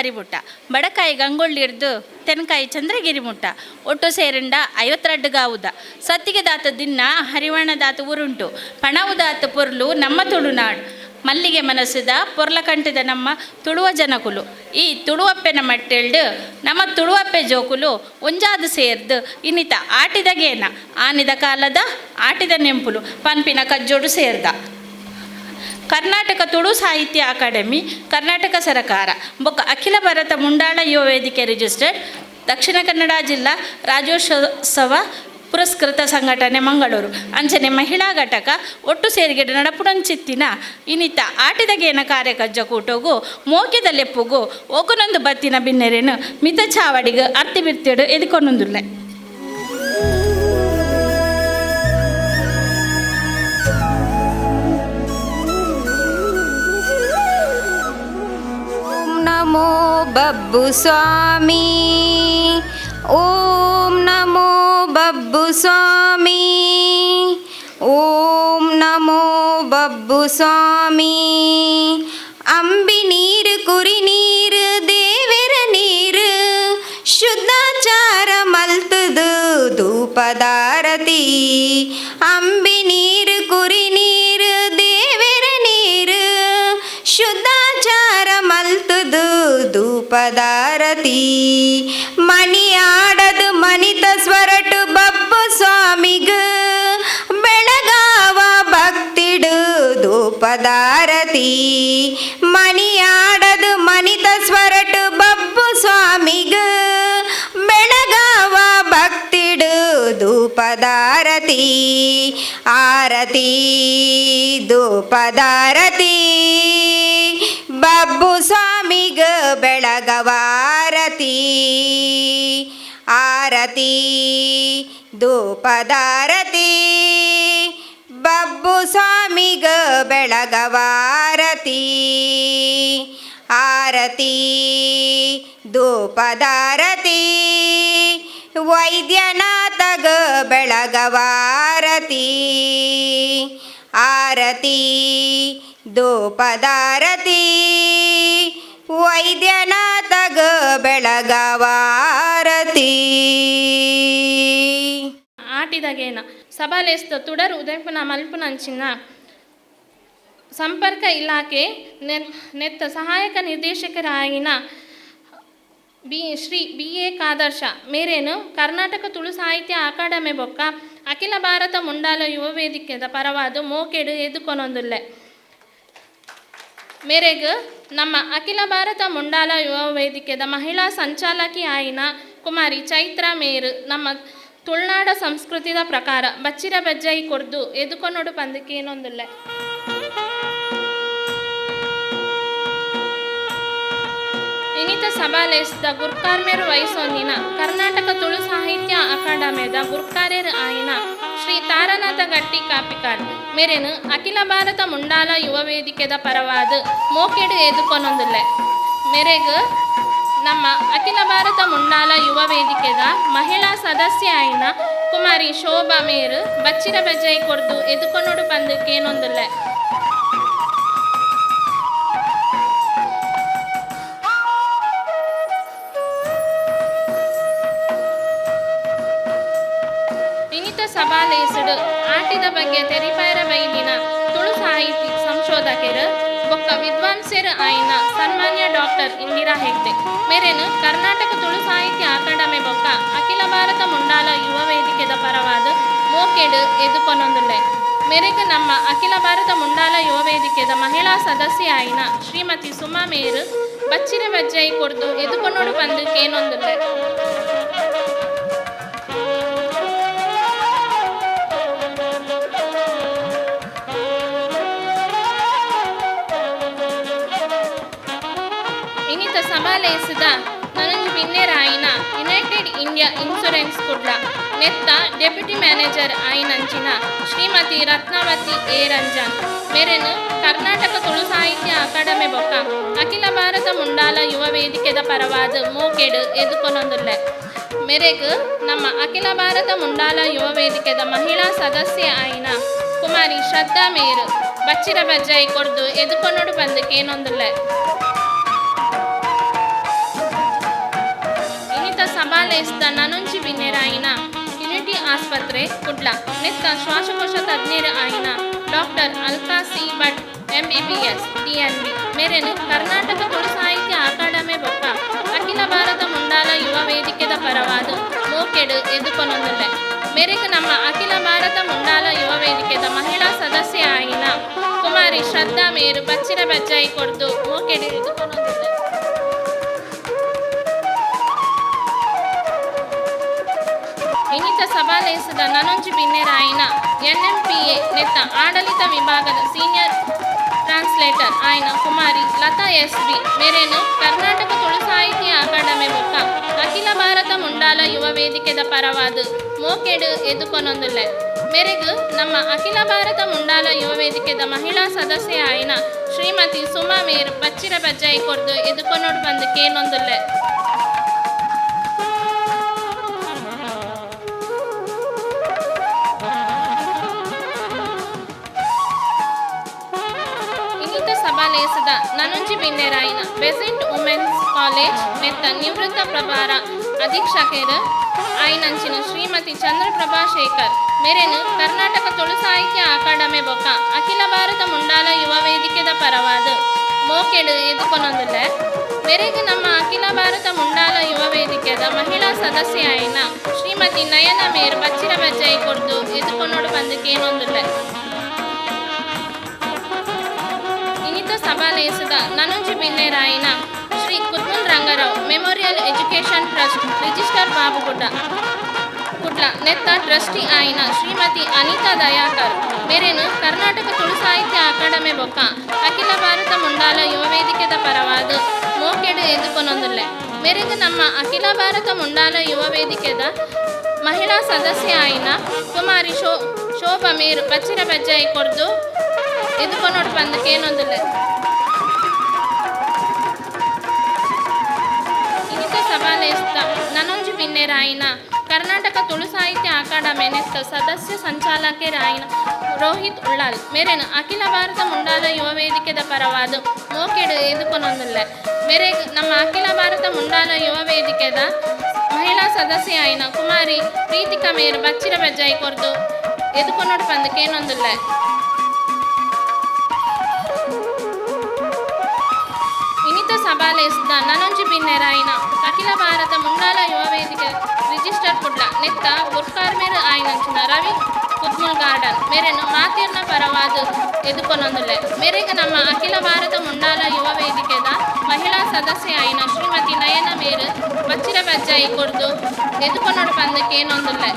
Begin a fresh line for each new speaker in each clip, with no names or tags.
ಬರಿ ಮುಟ್ಟ, ಬಡಕಾಯಿ ಗಂಗೊಳ್ಳಿರ್ದು ತೆನ್ಕಾಯಿ ಚಂದ್ರಗಿರಿ ಮುಟ್ಟ, ಒಟ್ಟು ಸೇರಿಂಡ 52 ಗಾವುದ ಸತ್ತಿಗೆ ದಾತ ದಿನ್ನ ಹರಿವಾಣ ದಾತ ಊರುಂಟು ಪಣವು ದಾತ ಪೊರ್ಲು ನಮ್ಮ ತುಳುನಾಡು ಮಲ್ಲಿಗೆ ಮನಸ್ಸುದ ಪೊರ್ಲಕಂಠದ ನಮ್ಮ ತುಳುವ ಜನಕುಲು. ಈ ತುಳುವಪ್ಪೆನ ಮಟ್ಟೆಲ್ಡು ನಮ್ಮ ತುಳುವಪ್ಪೆ ಜೋಕುಲು ಒಂಜಾದ ಸೇರ್ದು ಇನ್ನಿತ ಆಟಿದ ಗೇನ ಆನಿದ ಕಾಲದ ಆಟಿದ ನೆಂಪುಲು ಪನ್ಪಿನ ಕಜ್ಜೋಡು ಸೇರ್ದ. ಕರ್ನಾಟಕ ತುಳು ಸಾಹಿತ್ಯ ಅಕಾಡೆಮಿ, ಕರ್ನಾಟಕ ಸರಕಾರ ಬೊಕ್ಕ ಅಖಿಲ ಭಾರತ ಮುಂಡಾಳ ಯುವ ವೇದಿಕೆ ರಿಜಿಸ್ಟರ್ಡ್, ದಕ್ಷಿಣ ಕನ್ನಡ ಜಿಲ್ಲಾ ರಾಜ್ಯೋತ್ಸವ ಪುರಸ್ಕೃತ ಸಂಘಟನೆ ಮಂಗಳೂರು, ಅಂಚನೆ ಮಹಿಳಾ ಘಟಕ ಒಟ್ಟು ಸೇರಿಗೆ ನಡಪುಡಂಚಿತ್ತಿನ ಇನಿತ ಆಟಿದಗೇನ ಕಾರ್ಯಕಜ್ಜ ಕೂಟೋಗು ಮೋಕೆದ ಲೆಪ್ಪುಗು ಓಕುನೊಂದು ಬತ್ತಿನ ಬಿನ್ನೆರೇನು ಮಿತ ಚಾವಡಿಗೆ ಅರ್ತಿ ಬಿರ್ತಿಡು ಎದುಕೊನೊಂದುಲ್ಲೆ.
ಓಂ ನಮೋ ಬಬ್ಬು ಸ್ವಾಮಿ, ಓಂ ನಮೋ ಬಬ್ಬು ಸ್ವಾಮಿ, ಓಂ ನಮೋ ಬಬ್ಬು ಸ್ವಾಮಿ. ಅಂಬಿ ನೀರು ಕುರಿ ನೀರು ದೇವೆರ ನೀರು ಶುದ್ಧಾಚಾರ ಮಲ್ತದು ಧೂಪದಾರತಿ. ಅಂಬಿ ನೀರು ಕುರಿ ನೀರು ದೇವೆರ ನೀರು ಶುದ್ಧಾಚಾರ ಮಲ್ತದು ಧೂಪದಾರತಿ. ಮಣಿಯಾಡದು ಮನಿತ ಸ್ವರಟು ಬಬ್ಬು ಸ್ವಾಮಿಗ ಬೆಳಗಾವ ಭಕ್ತಿಡು ಧೂಪದಾರತಿ. ಮಣಿಯಾಡದು ಮನಿತ ಸ್ವರಟು ಬಬ್ಬು ಸ್ವಾಮಿಗ ಬೆಳಗಾವ ಭಕ್ತಿಡು ಧೂಪದಾರತಿ. ಆರತಿ ಧೂಪದಾರತಿ ಬಬ್ಬು ಸ್ವಾಮಿಗ ಬೆಳಗವಾರತಿ. ಆರತಿ ಧೂಪದಾರತಿ ಬಬ್ಬು ಸ್ವಾಮಿಗ ಬೆಳಗವಾರತಿ. ಆರತಿ ಧೂಪದಾರತಿ ವೈದ್ಯನಾಥಗ ಬೆಳಗವಾರತಿ. ಆರತಿ ಧೂಪದಾರತಿ ವೈದ್ಯನಾಥಗ ಬೆಳಗವಾರತಿ.
ಆಟಿದಗೇನ ಸಬಲೇಸ್ತ ತುಡರು ಉದಯಪುನ ಮಲ್ಪುನಂಚಿನ ಸಂಪರ್ಕ ಇಲಾಖೆ ನೆತ್ತ ಸಹಾಯಕ ನಿರ್ದೇಶಕರಾಗಿನ ಶ್ರೀ ಬಿ ಎ ಕಾದರ್ಶ ಮೇರೇನು ಕರ್ನಾಟಕ ತುಳು ಸಾಹಿತ್ಯ ಅಕಾಡೆಮಿ ಬೊಕ್ಕ ಅಖಿಲ ಭಾರತ ಮುಂಡಾಲ ಯುವ ವೇದಿಕೆದ ಪರವಾದ ಮೋಕೆಡು ಎದುಕೊನೊಂದುಲ್ಲೆ. ಮೇರೆಗ್ ನಮ್ಮ ಅಖಿಲ ಭಾರತ ಮುಂಡಾಲ ಯುವ ವೇದಿಕೆದ ಮಹಿಳಾ ಸಂಚಾಲಕಿ ಆಯಿನ ಕುಮಾರಿ ಚೈತ್ರ ಮೇರು ನಮ್ಮ ತುಳುನಾಡ ಸಂಸ್ಕೃತಿದ ಪ್ರಕಾರ ಬಚ್ಚಿರ ಬಜ್ಜೈ ಕೊರ್ದು ಎದುಕೊನೊಡು ಪಂದಕೇನೊಂದುಲ್ಲೆ. ಇನಿತ ಸಭಾಲೇಸ್ದ ಗುರ್ಕಾರ್ಮೇರು ವಯಸ್ಸೊಂದಿನ ಕರ್ನಾಟಕ ತುಳು ಸಾಹಿತ್ಯ ಅಕಾಡೆಮಿದ ಗುರ್ಕಾರ್ಯರ್ ಆಯಿನ ಶ್ರೀ ತಾರನಾಥ ಗಟ್ಟಿ ಕಾಪಿಕಾಡ್ ಮೇರೇನು ಅಖಿಲ ಭಾರತ ಮುಂಡಾಲ ಯುವ ವೇದಿಕೆದ ಪರವಾದ ಮೋಕೆಡು ಎದುಕೊನೊಂದುಲ್ಲೆ. ಮೇರೆಗ್ ನಮ್ಮ ಅಖಿಲ ಭಾರತ ಮುಂಡಾಲ ಯುವ ವೇದಿಕೆದ ಮಹಿಳಾ ಸದಸ್ಯ ಆಯಿನ ಕುಮಾರಿ ಶೋಭಾ ಮೇರು ಬಚ್ಚಿರ ಬಜ್ಜೈ ಕೊರ್ದು ಎದುಕೊನೊಡು ಪಂದಕ್ಕೇನೊಂದುಲ್ಲೆ. ಇನಿತ ಸಭಾಲೇಸುಡು ಆಟಿದ ಬಗ್ಗೆ ತೆರಿಪಾಯರ ಬೈದಿನ ತುಳು ಸಾಹಿತಿ ಸಂಶೋಧಕರು ಬೊಕ್ಕ ವಿದ್ವಾಂಸರು ಆಯಿನ ಸನ್ಮಾನ್ಯ ಡಾಕ್ಟರ್ ಇಂದಿರಾ ಹೆಗ್ಡೆ ಮೇರೇನು ಕರ್ನಾಟಕ ತುಳು ಸಾಹಿತ್ಯ ಅಕಾಡೆಮಿ ಬೊಕ್ಕ ಅಖಿಲ ಭಾರತ ಮುಂಡಾಲ ಯುವ ವೇದಿಕೆದ ಪರವಾದ ಮೋಕೆಡು ಎದುಕೊನೊಂದುಲ್ಲೆ. ಮೇರೆಗೆ ನಮ್ಮ ಅಖಿಲ ಭಾರತ ಮುಂಡಾಲ ಯುವ ವೇದಿಕೆದ ಮಹಿಳಾ ಸದಸ್ಯ ಆಯಿನ ಶ್ರೀಮತಿ ಸುಮಾ ಮೇರು ಬಚ್ಚಿರ ಬಜ್ಜೈ ಕೊರ್ದು ಎದುಕೊನೊಡು ಬಂದು ಕೇನೊಂದುಲ್ಲೆ. ಇನಿತ ಸಭಾಲೇಸಿದ ನನಂಜಿ ಬಿನ್ನೆರಾಯಿನ ಯುನೈಟೆಡ್ ಇಂಡಿಯಾ ಇನ್ಶೂರೆನ್ಸ್ ಕುಡ್ಲ ನೆತ್ತ ಡೆಪ್ಯೂಟಿ ಮ್ಯಾನೇಜರ್ ಆಯಿನಂಚಿನ ಶ್ರೀಮತಿ ರತ್ನಾವತಿ ಎ ರಂಜನ್ ಮೇರೆನು ಕರ್ನಾಟಕ ತುಳು ಸಾಹಿತ್ಯ ಅಕಾಡೆಮಿ ಬೊಕ್ಕ ಅಖಿಲ ಭಾರತ ಮುಂಡಾಲ ಯುವ ವೇದಿಕೆದ ಪರವಾದ ಮೋಕೆಡು ಎದುಕೊನೊಂದುಲ್ಲೆ. ಮೇರೆಗ್ ನಮ್ಮ ಅಖಿಲ ಭಾರತ ಮುಂಡಾಲ ಯುವ ವೇದಿಕೆದ ಮಹಿಳಾ ಸದಸ್ಯ ಆಯಿನ ಕುಮಾರಿ ಶ್ರದ್ಧಾ ಮೇರು ಬಚ್ಚಿರ ಬಜ್ಜೈ ಕೊರ್ದು ಎದುಕೊನೊಡು ಬಂದಕ್ಕೇನೊಂದುಲ್ಲೆ. ಸಭಾಲೇಸ್ದ ನನೊಂಜಿ ಬಿನ್ನೆರಾಯಿನ ಯುನಿಟಿ ಆಸ್ಪತ್ರೆ ಕುಡ್ಲ ನೆತ್ತ ಶ್ವಾಸಕೋಶ ತಜ್ಞರ ಆಯಿನ doctor Alka C Bhat MBBS DNB ಮೇರೆನು Karnataka Tulu ಸಾಹಿತ್ಯ ಅಕಾಡೆಮಿ ಬೊಕ್ಕ ಅಖಿಲ ಭಾರತ ಮುಂಡಾಲ ಯುವ ವೇದಿಕೆದ ಪರವಾದ ಮೋಕೆಡು ಎದುಕೊನೊಂದುಲ್ಲೆ. ಮೇರೆಗೆ ನಮ್ಮ ಅಖಿಲ ಭಾರತ ಮುಂಡಾಲ ಯುವ ವೇದಿಕೆದ ಮಹಿಳಾ ಸದಸ್ಯ ಆಯಿನ ಕುಮಾರಿ ಶ್ರದ್ಧಾ ಮೇರು ಬಚ್ಚಿರ ಬಜ್ಜಾಯಿ ಕೊಡ್ದು ಮೋಕೆಡು ಎದುಕೊನೊಂದುಲ್ಲೆ. ಇನ್ನಿತ ಸಭಾಲೇಸದ ನನೊಂಜಿ ಬಿನ್ನೆರಾಯಿನ ಎನ್ಎಂಪಿಎ ನೆತ್ತ ಆಡಳಿತ ವಿಭಾಗದ ಸೀನಿಯರ್ ಟ್ರಾನ್ಸ್ಲೇಟರ್ ಆಯ್ನ ಕುಮಾರಿ ಲತಾ ಎಸ್ ಬಿ ಮೇರೇನು ಕರ್ನಾಟಕ ತುಳು ಸಾಹಿತ್ಯ ಅಕಾಡೆಮಿ ಬೊಕ್ಕ ಅಖಿಲ ಭಾರತ ಮುಂಡಾಲ ಯುವ ವೇದಿಕೆದ ಪರವಾದ ಮೋಕೆಡು ಎದುಕೊನೊಂದುಲ್ಲೆ. ಮೇರೆಗು ನಮ್ಮ ಅಖಿಲ ಭಾರತ ಮುಂಡಾಲ ಯುವ ವೇದಿಕೆದ ಮಹಿಳಾ ಸದಸ್ಯ ಆಯ್ನ ಶ್ರೀಮತಿ ಸುಮಾ ಮೇರು ಬಚ್ಚಿರ ಬಜ್ಜಾಯಿ ಕೊರ್ದು ಎದುಕೊನೋಡು ಬಂದು ಕೇನೊಂದುಲ್ಲೆ. ಇನ್ನಿತ ಸಭಾಲೇಸದ ನನೊಂಜಿ ಬಿನ್ನೆರಾಯಿನ ಬೆಸೆಂಟ್ ವುಮೆನ್ಸ್ ಕಾಲೇಜ್ ನೆತ್ತ ನಿವೃತ್ತ ಪ್ರಭಾರ ಅಧೀಕ್ಷಕರು ಆಯ್ನಂಚಿನ ಶ್ರೀಮತಿ ಚಂದ್ರಪ್ರಭಾ ಶೇಖರ್ ಮೇರೆನು ಕರ್ನಾಟಕ ತುಳು ಸಾಹಿತ್ಯ ಅಕಾಡೆಮಿ ಬೊಕ್ಕ ಅಖಿಲ ಭಾರತ ಮುಂಡಾಲ ಯುವ ವೇದಿಕೆದ ಪರವಾದ ಮೋಕೆಡು ಎದುಕೊನೊಂದುಲ್ಲೆ. ಮೇರೆಗೆ ನಮ್ಮ ಅಖಿಲ ಭಾರತ ಮುಂಡಾಲ ಯುವ ವೇದಿಕೆದ ಮಹಿಳಾ ಸದಸ್ಯ ಆಯ್ನ ಶ್ರೀಮತಿ ನಯನ ಮೇರ್ ಬಚ್ಚಿರ ಬಜ್ಜಾಯಿ ಕೊರ್ದು ಎದುಕೊನೋಡು ಬಂದು ಕೇನೊಂದುಲ್ಲೆ. ಇನ್ನಿತ ಸಭಾಲೇಸದ ನನೊಂಜಿ ಬಿನ್ನೆರಾಯಿನ Shri Kudmul Rangarao memorial education trust register Babugudda Kudla ನೆತ್ತ ಟ್ರಸ್ಟಿ ಆಯಿನ ಶ್ರೀಮತಿ ಅನಿತಾ ದಯಾಕರ್ ಮೇರೇನು ಕರ್ನಾಟಕ ತುಳು ಸಾಹಿತ್ಯ ಅಕಾಡೆಮಿ ಬೊಕ್ಕ ಅಖಿಲ ಭಾರತ ಮುಂಡಾಲ ಯುವ ವೇದಿಕೆದ ಪರವಾದ ಮೋಕೆಡು ಎದುಕೊನೊಂದುಲ್ಲೆ. ಮೇರೆಗೆ ನಮ್ಮ ಅಖಿಲ ಭಾರತ ಮುಂಡಾಲ ಯುವ ವೇದಿಕೆದ ಮಹಿಳಾ ಸದಸ್ಯ ಆಯಿನ ಕುಮಾರಿ ಶೋಭಾ ಮೇರು ಬಚ್ಚಿರ ಬಜ್ಜಾಯಿ ಕೊರ್ದು ಎದುಕೊನೋಡು ಬಂದು ಕೇನೊಂದುಲ್ಲೆ. ಇನ್ನಿತ ಸಭಾಲೇಸ್ತ ನನೊಂಜಿ ಬಿನ್ನೆರಾಯಿನ ಕರ್ನಾಟಕ ತುಳು ಸಾಹಿತ್ಯ ಅಕಾಡೆಮಿ ನೆತ್ತ ಸದಸ್ಯ ಸಂಚಾಲಕರಾಯಿನ ರೋಹಿತ್ ಉಳ್ಳಾಲ್ ಮೇರೆನು ಅಖಿಲ ಭಾರತ ಮುಂಡಾಲ ಯುವ ವೇದಿಕೆದ ಪರವಾದ ಮೋಕೆಡು ಎದುಕೊನೊಂದುಲ್ಲೆ. ಮೇರೆ ನಮ್ಮ ಅಖಿಲ ಭಾರತ ಮುಂಡಾಲ ಯುವ ವೇದಿಕೆದ ಮಹಿಳಾ ಸದಸ್ಯ ಆಯಿನ ಕುಮಾರಿ ಪ್ರೀತಿಕಾ ಮೇರು ಬಚ್ಚಿರ ಬಜ್ಜಾಯಿ ಕೊರ್ದು ಎದುಕೊನೋಡು ಬಂದು ಕೇನೊಂದುಲ್ಲೆ. ಇನ್ನಿತ ಸಭಾಲೇಸ್ದ ನನೊಂಜಿ ಬಿನ್ನೆರಾಯಿನ ಅಖಿಲ ಭಾರತ ಮುಂಡಾಲ ಯುವ ವೇದಿಕೆ ರಿಜಿಸ್ಟರ್ ಕುಡ್ಲ ನೆತ್ತ ಗುರ್ಕಾರ್ಮೇರು ಆಯ್ನಂಚಿನ ರವಿ ಕುದ್ಮುಲ್ ಗಾರ್ಡನ್ ಮೇರೆನು ಮಾತಿರ್ನ ಪರವಾದ ಎದುಕೊನೊಂದುಲ್ಲೆ. ಮೇರೆಗೆ ನಮ್ಮ ಅಖಿಲ ಭಾರತ ಮುಂಡಾಲ ಯುವ ವೇದಿಕೆದ ಮಹಿಳಾ ಸದಸ್ಯ ಆಯಿನ ಶ್ರೀಮತಿ ನಯನ ಮೇರು ಬಚ್ಚಿರ ಬಜ್ಜಾಯಿ ಕೊರ್ದು ಎದುಕೊನೋಡು ಬಂದು ಕೇನೊಂದುಲ್ಲೆ.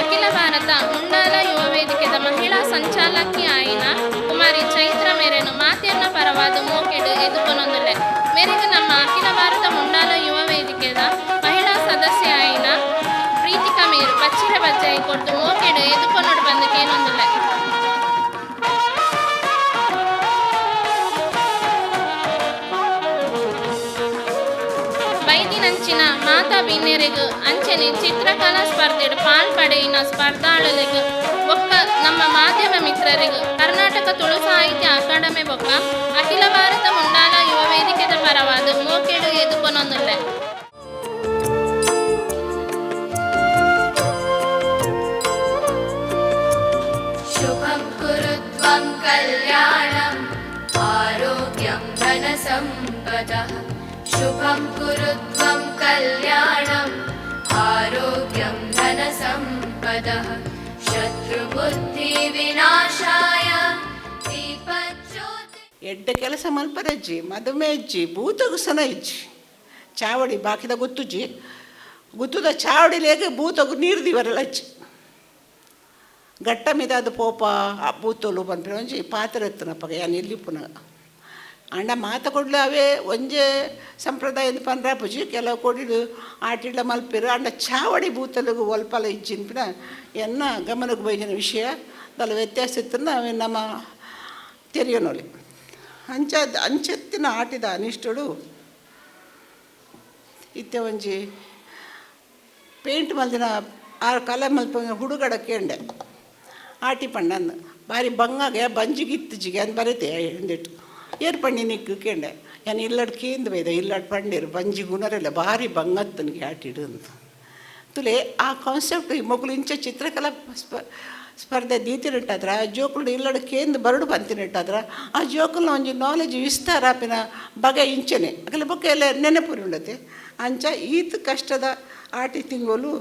ಅಖಿಲ ಭಾರತ ಮುಂಡಾಲ ಯುವ ವೇದಿಕೆದ ಮಹಿಳಾ ಸಂಚಾಲಕಿ ಆಯಿನ ಕುಮಾರಿ ಚೈತ್ರ ಮೇರೆನು ಮಾತಿಯನ್ನ ಪರವಾದ ಮೋಕೆಡು ಎದುಕೊನೊಂದುಲ್ಲೆ. ಮೇರೆಗೆ ನಮ್ಮ ಅಖಿಲ ಭಾರತ ಮುಂಡಾಲ ಯುವ ವೇದಿಕೆದ ಮಹಿಳಾ ಸದಸ್ಯ ಆಯಿನ ಪ್ರೀತಿಕಾ ಮೇರು ಬಚ್ಚಿರ ಬಜ್ಜಾಯಿ ಕೊಟ್ಟು ಮೋಕೆಡು ಎದುಕೊನೋಡು ಬಂದು ಕೇನೊಂದುಲ್ಲೆ. ಬೈದಿನಂಚಿನ ಮಾತಾ ಬಿನ್ನೆರೆಗು ಅಂಚನೆ ಚಿತ್ರಕಲಾ ಸ್ಪರ್ಧೆಡು ಪಾಲ್ ಪಡೆಯಿನ ಸ್ಪರ್ಧಾಳುಲೆಗು ಬೊಕ್ಕ ನಮ್ಮ ಮಾಧ್ಯಮ ಮಿತ್ರರಿಗು ಕರ್ನಾಟಕ ತುಳು ಸಾಹಿತ್ಯ ಅಕಾಡೆಮಿ ಬೊಕ್ಕ ಅಖಿಲ ಭಾರತ ಮುಂಡಾಲ ಯುವ ವೇದಿಕೆದ ಪರವಾದ ಮೋಕೆಡು ಎದುಕೊನೊಂದುಲ್ಲೆ.
ಶುಭಂ ಕುರುತ್ವಂ ಕಲ್ಯಾಣಂ ಆರೋಗ್ಯಂ ಧನಸಂಪದಃ. ಶುಭಂ ಕುರುತ್ವಂ ಕಲ್ಯಾಣಂ ಆರೋಗ್ಯಂ ಧನಸಂಪದಃ. ಶತ್ರುಬುದ್ಧಿ ವಿನಾಶಾಯ ದೀಪಜ್ಯೋತಿ.
ಎಡ್ಡೆ ಕೆಲಸ ಮಲ್ಪರಜ್ಜಿ ಮದುಮೆಜ್ಜಿ ಭೂತಗು ಸನ ಇಜ್ಜಿ ಚಾವಡಿ ಬಾಕಿದ ಗುತ್ತುಜ್ಜಿ ಗುತ್ತುದ ಚಾವಡಿಲೇಗೆ ಭೂತಗು ನೀರು ದಿವರಲ್ಲ ಅಜ್ಜಿ ಗಟ್ಟ ಮಿದಾದ ಪೋಪ ಆ ಭೂತೊಲು ಪನ್ಪಿನ ಒಂಜಿ ಪಾತ್ರ ಎತ್ತನಪ್ಪಗ ಯಾನ್ ಎಲ್ಲಿ ಪುನಗ ಅಂಡ ಮಾತ ಕೊಡ್ಲು ಅವೇ ಒಂಜೆ ಸಂಪ್ರದಾಯದ ಪನ್ರಾಪುಜಿ ಕೆಲವು ಕೊಡಿಡು ಆಟಿಡ್ಲ ಮಲ್ಪಿರು ಅಂಡ ಚಾವಡಿ ಭೂತಲಿಗು ಒಲ್ಪಲ ಇಜ್ಜಿನ್ಪಿನ ಎನ್ನ ಗಮನಕ್ಕೆ ಬೈದಿನ ವಿಷಯ ದಲ ವ್ಯತ್ಯಾಸ ಇತ್ತಂದ ಅವೆ ನಮ್ಮ ತೆರಿಯನೊಲಿ ಅಂಚ ಅಂಚೆತ್ತಿನ ಆಟಿದ ಅನಿಷ್ಟಡು ಇತ್ತೆ ಒಂಜಿ ಪೇಂಟ್ ಮಲ್ದಿನ ಆ ಕಲೆ ಮಲ್ಪ ಹುಡುಗಡ ಕೇಂಡೆ. ಆಟಿ ಪಂಡಂದು ಬಾರಿ ಬಂಗಾಗೆ ಬಂಜಿಗೆ ಇತ್ತಿಜಿಗೆ ಅಂದ್ ಬರೀತೆ ಎಂದಿಟ್ಟು ಏರ್ ಪಂಡಿ ನಿಕ್ಕು ಕೇಂಡೆ ಯಾನ್ ಇಲ್ಲಡ್ ಕೇಂದ್ ಬೈದ ಇಲ್ಲಡ್ ಪಂಡೇರು ಬಂಜಿ ಗುಣರೆಲ್ಲ ಭಾರಿ ಬಂಗತ್ತನಿಗೆ ಆಟಿಡು ಅಂತ ತುಲೆ. ಆ ಕಾನ್ಸೆಪ್ಟ್ ಮೊಗಲು ಇಂಚ ಚಿತ್ರಕಲಾ ಸ್ಪರ್ಧೆ ದೀತಿನಿಟ್ಟಾದ್ರ ಆ ಜೋಕುಲು ಇಲ್ಲಡ್ ಕೇಂದ್ ಬರಡು ಬಂತಿನಿಟ್ಟಾದ್ರ ಆ ಜೋಕುಲ್ನ ಒಂಜಿ ನಾಲೆಜ್ ವಿಸ್ತಾರ ಆಪಿನ ಬಗೆ ಇಂಚನೆ ಅಕಲೆ ಬೊಕ್ಕ ಎಲ್ಲ ನೆನಪುರಿ ಉಂಡತೆ. ಅಂಚ ಈತ್ ಕಷ್ಟದ ಆಟಿ ತಿಂಗಳು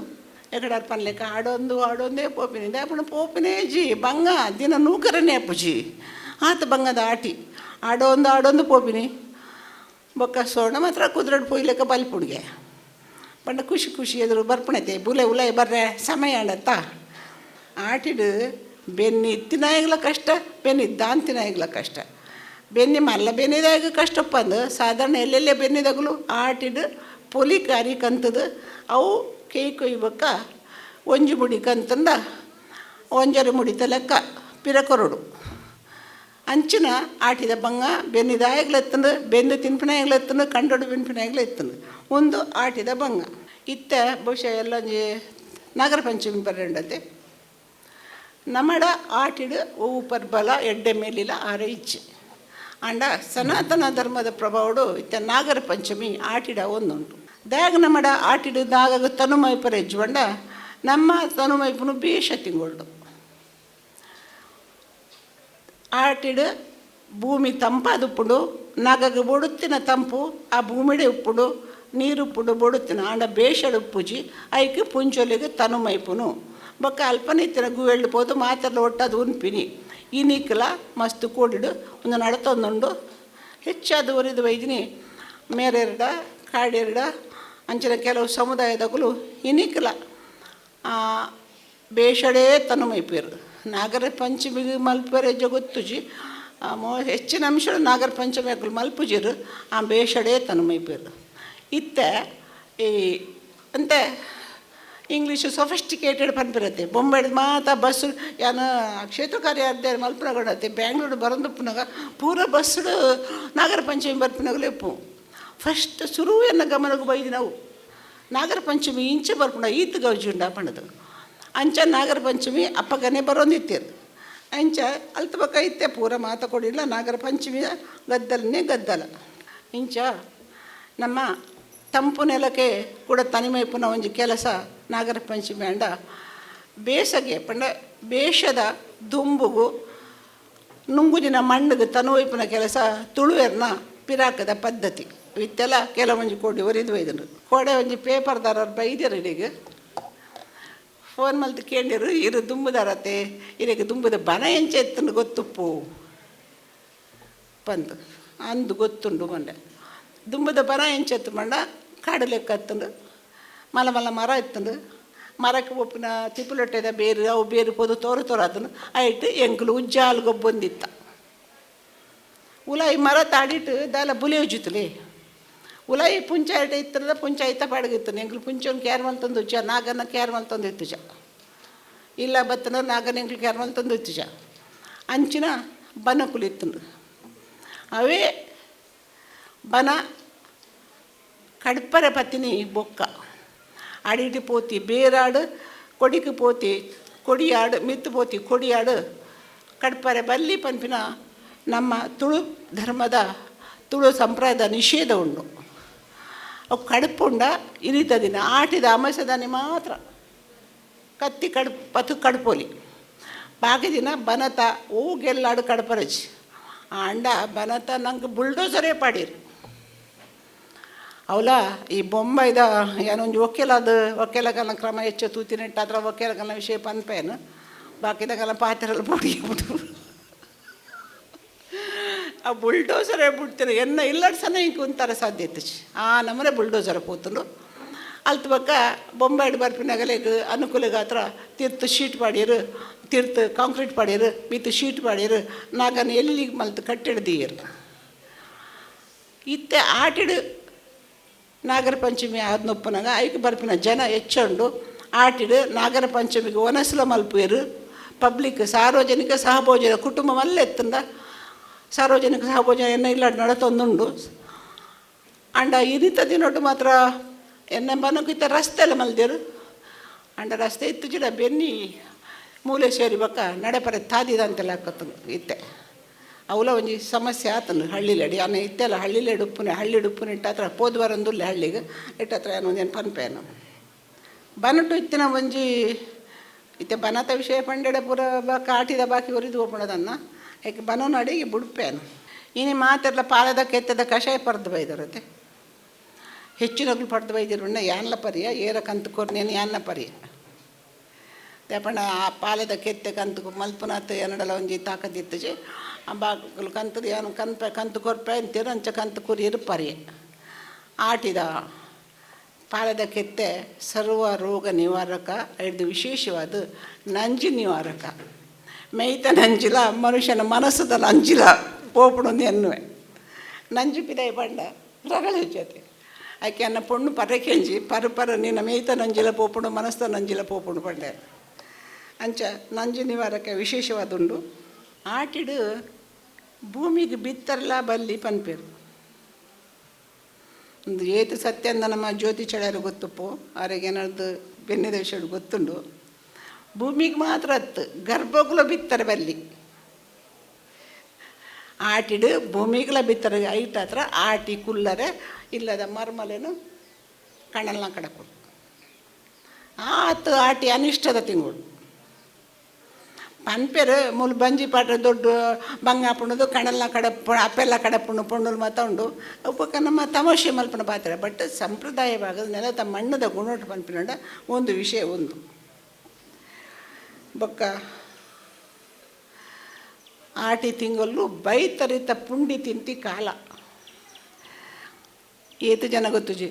ಎಕಡಾರ್ ಪನ್ಲೆಕ್ಕ ಆಡೊಂದು ಆಡೊಂದೇ ಪೋಪಿನಿ ಅಪ್ಪಣ ಪೋಪಿನೇ ಜಿ ಬಂಗ ದಿನ ನೂಕರನೇ ಅಪ್ಪುಜಿ ಆತ ಬಂಗದ ಆಟಿ ಆಡೊಂದು ಆಡೊಂದು ಪೋಪಿನಿ. ಬೊಕ್ಕ ಸೋಣ ಮಾತ್ರ ಕುದುರೆಡ್ ಪೋಯ್ಲೆಕ್ಕ ಬಲ್ಪುಡ್ಗೆ ಪಂಡ ಖುಷಿ ಖುಷಿ ಎದುರು ಬರ್ಪಣತೆ ಬುಲೆ ಉಲೈ ಬರ್ರೆ ಸಮಯ ಆಂಡತ್ತ. ಆಟಿಡು ಬೆನ್ನಿ ಇತ್ತಿನಾಯಗ್ಲ ಕಷ್ಟ, ಬೆನ್ನಿ ದಾಂತಿನಾಯಗ್ಲ ಕಷ್ಟ. ಬೆನ್ನಿ ಮಲ್ಲ ಬೆನ್ನಿದಾಗ ಕಷ್ಟಪ್ಪ ಅಂದು ಸಾಧಾರಣ ಎಲ್ಲೆಲ್ಲೇ ಬೆನ್ನಿದಾಗಲೂ ಆಟಿಡು ಪೊಲಿ ಕಾರಿ ಕಂತದ ಅವು ಕೇಯ್ ಕೊಯ್ಬಕ್ಕ ಒಂಜಿ ಮುಡಿ ಕಂತಂದ ಒಂಜರೆ ಮುಡಿತ ಲೆಕ್ಕ ಪಿರಕೊರಡು ಅಂಚಿನ ಆಟಿದ ಬಂಗ ಬೆನ್ನಿದಾಯಗ್ಲ ಎತ್ತಂದು ಬೆಂದು ತಿನ್ಪಿನಾಯಗ್ಲ ಎತ್ತಂದು ಕಂಡೊಡು ಬೆನ್ಪಿನಾಯಗ್ಲ ಎತ್ತಂದು ಒಂದು ಆಟಿದ ಬಂಗ. ಇತ್ತ ಬಹುಶಃ ಎಲ್ಲ ಒಂಜಿ ನಾಗರ ಪಂಚಮಿ ಬರಂಡತೆ ನಮ್ಮಡ ಆಟಿಡು ಒವು ಪರ್ಬಲ ಎಡ್ಡೆ ಮೇಲಿಲ್ಲ ಆರ ಇಚ್ಛೆ ಅಂಡ ಸನಾತನ ಧರ್ಮದ ಪ್ರಭಾವಡು ಇತ್ತ ನಾಗರ ಪಂಚಮಿ ಆಟಿಡ ಒಂದುಂಟು. ದಾಗ ನಮ್ಮಡ ಆಟಿಡು ನಾಗ ತನುಮೈಪರ ಹೆಜ್ಜುವಂಡ ನಮ್ಮ ತನುಮೈಪುನು ಬೇಷ ತಿಂಗೊಳ್ಳು ಆಟಿಡು ಭೂಮಿ ತಂಪಾದುಪ್ಪುಡು ನಾಗಗ ಬೊಡುತ್ತಿನ ತಂಪು ಆ ಭೂಮಿಡೆ ಉಪ್ಪುಡು ನೀರುಪ್ಪುಡು ಬೊಡುತ್ತಿನ ಆಂಡ ಬೇಷಡು ಉಪ್ಪುಜಿ ಐಕ್ ಪುಂಚೊಲಿಗೆ ತನುಮೈಪುನು ಬೊಕ್ಕ ಅಲ್ಪನೆ ಇತ್ತಿನ ಗುವೆಳ್ಳು ಪೋದು ಮಾತೆರ್ಲ ಒಟ್ಟಾದ್ ಉನ್ಪಿನಿ ಇನಿಕ್ಲ ಮಸ್ತ್ ಕೂಡಿಡು ಒಂದು ನಡತೊಂದುಂಡು. ಹೆಚ್ಚಾದ ಒರಿದು ಬೈದಿನಿ ಮೇರೆರಡ ಕಾಡೆರಡ ಅಂಚಿನ ಕೆಲವು ಸಮುದಾಯದಕುಲು ಇನಿಕ್ಲ ಬೇಷಡೇ ತನುಮೈಪೇರು. ನಾಗರ ಪಂಚಮಿಗೆ ಮಲ್ಪೆರೆ ಜಗೊತ್ತುಜಿ ಹೆಚ್ಚಿನ ಅಂಶ ನಾಗರ ಪಂಚಮಿ ಅಕುಲು ಮಲ್ಪುಜಿರು ಆ ಬೇಷಡೇ ತನುಮೈಪೇರು. ಇತ್ತೆ ಈ ಅಂತೆ ಇಂಗ್ಲೀಷು ಸೊಫಿಸ್ಟಿಕೇಟೆಡ್ ಪನ್ಪಿರತ್ತೆ ಬೊಂಬೈಡ್ ಮಾತ ಬಸ್ಸು ಯಾನ ಕ್ಷೇತ್ರ ಕಾರ್ಯ ಮಲ್ಪನಗಡತ್ತೆ ಬ್ಯಾಂಗ್ಳೂರು ಬರಂದುಪ್ಪುನಾಗ ಪೂರ ಬಸ್ಸುಡು ನಾಗರ ಪಂಚಮಿ ಬರ್ಪಿನಾಗಲೇ ಉಪ್ಪು ಫಸ್ಟ್ ಸುರು ಎನ್ನ ಗಮನಕ್ಕೆ ಬೈದು ನಾವು ನಾಗರ ಪಂಚಮಿ ಇಂಚೆ ಬರ್ಪುಂಡ ಈತ್ ಗೌಜಿ ಉಂಡ ಪಂಡದು ಅಂಚ ನಾಗರ ಪಂಚಮಿ ಅಪ್ಪಗನೆ ಬರೋಂದಿತ್ತೇರು ಅಂಚ ಅಲ್ತ ಬೊಕ್ಕ ಇತ್ತೆ ಪೂರ ಮಾತ ಕೊಡಿಲ್ಲ ನಾಗರ ಪಂಚಮಿ ಗದ್ದಲನೇ ಗದ್ದಲ. ಇಂಚ ನಮ್ಮ ತಂಪು ನೆಲಕ್ಕೆ ಕೂಡ ತನಿಮೈಪುನ ಒಂಜಿ ಕೆಲಸ ನಾಗರ ಪಂಚಮಿ ಅಂಡ ಬೇಸಗೆ ಪಂಡ ಬೇಷದ ದುಂಬುಗು ನುಂಗುದಿನ ಮಣ್ಣಿಗೆ ತನುವೈಪುನ ಕೆಲಸ ತುಳುವೆರ್ನ ಪಿರಾಕದ ಪದ್ಧತಿ. ಇತ್ತೆಲ್ಲ ಕೆಲವೊಂಜಿ ಕೋಡಿ ಒರಿದು ಒಯ್ದನು ಕೋಡೆ ಒಂಜಿ ಪೇಪರ್ದಾರರು ಬೈದ್ಯರು ಇಡೀಗ ಫೋನ್ ಮಲ್ತ್ ಕೇಂಡಿರು ಇರು ದುಂಬುದಾರತೆ ಇರೆಗ್ ದುಂಬುದ ಬನ ಎಂಚ ಎತ್ತುಂಡು ಗೊತ್ತುಪ್ಪು ಪಂದು ಅಂದು ಗೊತ್ತುಂಡು ಮಂಡೆ ದುಂಬುದ ಬನ ಎಂಚ ಎತ್ತು ಪಂಡ ಕಾಡು ಲೆಕ್ಕ ಎತ್ತುಂಡು ಮಲ್ಲ ಮಲ್ಲ ಮರ ಎತ್ತುಂಡು ಮರಕ್ಕೆ ಒಪ್ಪುನ ತಿಪ್ಪುಲೊಟ್ಟೆದ ಬೇರು ಅವು ಬೇರು ಪೋದು ತೋರು ತೋರಾತನು ಐಟ್ ಎಂಕುಲು ಉಜ್ಜಾಲ್ ಗೊಬ್ಬೊಂದಿತ್ತ ಉಲಾಯಿ ಮರ ತಾಡಿಟ್ಟು ದಾಲ ಬುಲೆ ಉಜ್ಜುತ್ತಲೇ ಉಲಾಯಿ ಪುಂಚಾಯಿಟ ಇತ್ತದ ಪುಂಚಾಯಿತ ಪಾಡಗಿತ್ತು ಎಂಕುಲು ಪುಂಚೊಂದು ಕ್ಯಾರ್ ಮಲ್ತೊಂದು ಉಚ್ಚ ನಾಗನ ಕ್ಯಾರ್ ಮಲ್ತೊಂದು ಇತ್ತುಜ ಇಲ್ಲ ಬತ್ತನ ನಾಗನ ಎಂಕುಲು ಕ್ಯಾರ್ ಮಲ್ತೊಂದು ಇತ್ತುಜ ಅಂಚಿನ ಬನಕುಲು ಇತ್ತುಂಡು. ಅವೇ ಬನ ಕಡ್ಪರ ಪತ್ತಿನಿ ಬೊಕ್ಕ ಅಡಿಟ್ಟು ಪೋತಿ ಬೇರಾಡು ಕೊಡಿக்கு ಪೋತಿ ಕೊಡಿಯಾಡು ಮಿತ್ತು ಪೋತಿ ಕೊಡಿಯಾಡು ಕಡ್ಪರೆ ಬಲ್ಲಿ ಪನ್ಪಿನ ನಮ್ಮ ತುಳು ಧರ್ಮದ ತುಳು ಸಂಪ್ರದಾಯದ ನಿಷೇಧ ಉಂಡು. ಅವು ಕಡುಪುಂಡ ಇರಿತ ದಿನ ಆಟಿದ ಅಮಾಸೆದಾನಿ ಮಾತ್ರ ಕತ್ತಿ ಕಡ್ ಪತು ಕಡ್ಪೋಲಿ ಬಾಕಿ ದಿನ ಬನತ ಓ ಗೆಲ್ಲಾಡು ಕಡ್ಪರಜಿ ಆಂಡ ಬನತ ನಂಗೆ ಬುಲ್ಡೋಸರೇ ಪಾಡೀರು ಅವಲ ಈ ಬೊಂಬೈದ ಏನೊಂಜಿ ಒಕ್ಕೆಲಾದ ಒಕ್ಕೆಲಗಲ ಕ್ರಮ ಹೆಚ್ಚು ತೂತಿನೆಟ್ಟಾದ್ರ ಒಕ್ಕೆಲಗಲ ವಿಷಯ ಪನ್ಪೇನು ಬಾಕಿದಗಲ ಪಾತ್ರೆಲ್ಲ ಪೊಡಿ ಬಿಟ್ಟು ಆ ಬುಲ್ಡೋಸರೇ ಬಿಡ್ತಾರೆ ಎನ್ನ ಇಲ್ಲಡ್ ಸನ ಹಿಂಗೆ ಕುಂತಾರ ಸಾಧ್ಯ ಇತ್ತು ಆ ನಮ್ಮನೆ ಬುಲ್ಡೋಸರ್ ಪೋತುಂಡು. ಅಲ್ತ ಬೊಕ್ಕ ಬೊಂಬೈಡ್ ಬರ್ಪಿನಗಲೆಗ್ ಅನುಕೂಲಗಾತ್ರ ತಿರ್ತು ಶೀಟ್ ಪಾಡ್ಯರು ತಿರ್ತು ಕಾಂಕ್ರೀಟ್ ಪಾಡ್ಯರು ಮಿತ್ತ್ ಶೀಟ್ ಪಾಡ್ಯರು ನಾಗನ ಎಲ್ಲಿ ಮಲ್ತ್ ಕಟ್ಟೆಡ್ ದೀಯೆರ್. ಇತ್ತೆ ಆಟಿಡ್ ನಾಗರ ಪಂಚಮಿ ಆದ್ನೊಪ್ಪನಾಗ ಐಕ್ ಬರ್ಪಿನ ಜನ ಹೆಚ್ಚುಂಡು ಆಟಿಡ್ ನಾಗರ ಪಂಚಮಿಗೆ ಒನಸ್ಲ ಮಲ್ಪುವೆರ್ ಪಬ್ಲಿಕ್ ಸಾರ್ವಜನಿಕ ಸಹಭೋಜನ ಕುಟುಂಬ ಮಲ್ಲ ಎತ್ತುಂಡ ಸಾರ್ವಜನಿಕ ಸಹಭೋಜನ ಎನ್ನ ಇಲ್ಲ ನಡತೊಂದುಂಡು. ಅಂಡ ಇರಿತ ದಿನೊಟ್ಟು ಮಾತ್ರ ಎನ್ನ ಬನಕು ಇತ್ತ ರಸ್ತೆ ಎಲ್ಲ ಮಲ್ದೇರು ಅಂಡ ರಸ್ತೆ ಇತ್ತುಜಿಡ ಬೆನ್ನಿ ಮೂಲೆ ಸೇರಿ ಬೊಕ್ಕ ನಡೆಪರೆ ತಾದಿದಂತೆಲ್ಲ ಹಾಕತ್ತನು ಇತ್ತೆ. ಅವಲ ಒಂಜಿ ಸಮಸ್ಯೆ ಆತನು ಹಳ್ಳಿಲಡಿ ಅನ್ನ ಇತ್ತೆಲ್ಲ ಹಳ್ಳಿಲೆಡ್ ಉಪ್ಪುನೆ, ಹಳ್ಳಿಡ್ ಉಪ್ಪುನೆ ಇಟ್ಟಾತ್ರ ಪೋದು ಬರೊಂದುಲ್ಲೆ ಹಳ್ಳಿಗೆ ಇಟ್ಟತ್ರ ಏನು ಒಂದೇನು ಪನ್ಪೇನು ಬನಟು ಇತ್ತಿನ ಒಂಜಿ ಇತ್ತೆ ಬನತ ವಿಷಯ ಪಂಡೆಡೆ ಪೂರ ಕಾಟಿದ ಬಾಕಿ ಒರಿದು ಹೋಪುಣದನ್ನ ಏಕೆ ಬನೋನ ಅಡಿಗೆ ಬುಡ್ಪೇನು. ಇನಿ ಮಾತೆರ್ಲ ಪಾಲದ ಕೆತ್ತದ ಕಷಾಯ ಪರ್ದು ಬೈದರತೆ ಹೆಚ್ಚಿನಗ್ಲು ಪಡ್ದು ಬೈದಿರುಣ್ಣ ಯಾನ್ಲ ಪರಿಯ ಏರ ಕಂತು ಕೊರ್ನೇನು ಯಾನ್ನ ಪರಿಯ ದೇಪಂಡ ಆ ಪಾಲೆದ ಕೆತ್ತೆ ಕಂತು ಮಲ್ಪುನಾತ್ ಎನ್ನಡಲ ಒಂಜಿ ತಾಕದಿತ್ತಜಿ ಆ ಬಾಕಲು ಕಂತದ ಏನು ಕನ್ಪ ಕಂತು ಕೊರ್ಪೆ ಅಂತೀರ ಅಂಚ ಕಂತು ಕೊರಿಯರು ಪರಿಯ. ಆಟಿದ ಪಾಲೆದ ಕೆತ್ತೆ ಸರ್ವ ರೋಗ ನಿವಾರಕ, ಐದು ವಿಶೇಷವಾದ ನಂಜು ನಿವಾರಕ. ಮೇಯ್ತ ನಂಜಿಲ ಮನುಷ್ಯನ ಮನಸ್ಸದ ನಂಜಿಲ ಪೋಪುಣೊಂದು ಎನ್ನುವೆ ನಂಜು ಪಿದಾಯಿ ಪಂಡ ರಗಳೆ ಜೊತೆ ಆಕೆ ಅನ್ನ ಪೊಣ್ಣು ಪರಕೆಂಜಿ ಪರ ಪರ ನಿನ್ನ ಮೇಯ್ತ ನಂಜಿಲ ಪೋಪುಣು ಮನಸ್ಸ ನಂಜಿಲ ಪೋಪುಣು ಪಂಡೆ ಅಂಚ ನಂಜು ನಿವಾರಕ ವಿಶೇಷವಾದುಂಡು. ಆಟಿಡು ಭೂಮಿಗೆ ಬಿತ್ತರಲ ಬಲ್ಲಿ ಪನ್ಪೇರು. ಒಂದು ಏತು ಸತ್ಯ ಅಂದ ನಮ್ಮ ಜ್ಯೋತಿ ಚಳ್ಯಾರು ಗೊತ್ತುಪ್ಪು ಆರಿಗೆ ಏನಾದ್ರು ಬೆನ್ನಿದ ವಿಷಯ ಗೊತ್ತುಂಡು. ಭೂಮಿಗೆ ಮಾತ್ರ ಅತ್ತು ಗರ್ಭಗುಲ ಬಿತ್ತಾರೆ ಬಲ್ಲಿ ಆಟಿಡು ಭೂಮಿಗಳ ಬಿತ್ತಾರೆ ಐಟ್ ಹತ್ರ ಆಟಿ ಕುಲ್ಲರೆ ಇಲ್ಲದ ಮರ್ಮಲೇನು ಕಣ್ಣೆಲ್ಲ ಕಡಪು ಆತು ಆಟಿ ಅನಿಷ್ಟದ ತಿಂಗಳು ಪನ್ಪೆರು ಮೂಲು ಬಂಜಿ ಪಾಟ್ರೆ ದೊಡ್ಡ ಬಂಗಾಪುಣದು ಕಣಲ್ಲ ಕಡಪ ಅಪ್ಪೆಲ್ಲ ಕಡಪುಣು ಪೊಣ್ಣುಲು ಮಾತ ಉಂಡು ಉಪಕ ನಮ್ಮ ತಮಾಷೆ ಮಲ್ಪನ ಪಾತ್ರ. ಬಟ್ ಸಂಪ್ರದಾಯ ಭಾಗದ ನೆಲದ ಮಣ್ಣದ ಗುಣೋಟ ಪನ್ಪಿನಂಡ ಒಂದು ವಿಷಯ ಒಂದು ಬೊಕ್ಕ ಆಟಿ ತಿಂಗಳು ಬೈತರಿತ ಪುಂಡಿ ತಿಂತಿ ಕಾಲ ಏತು ಜನ ಗೊತ್ತುಜಿ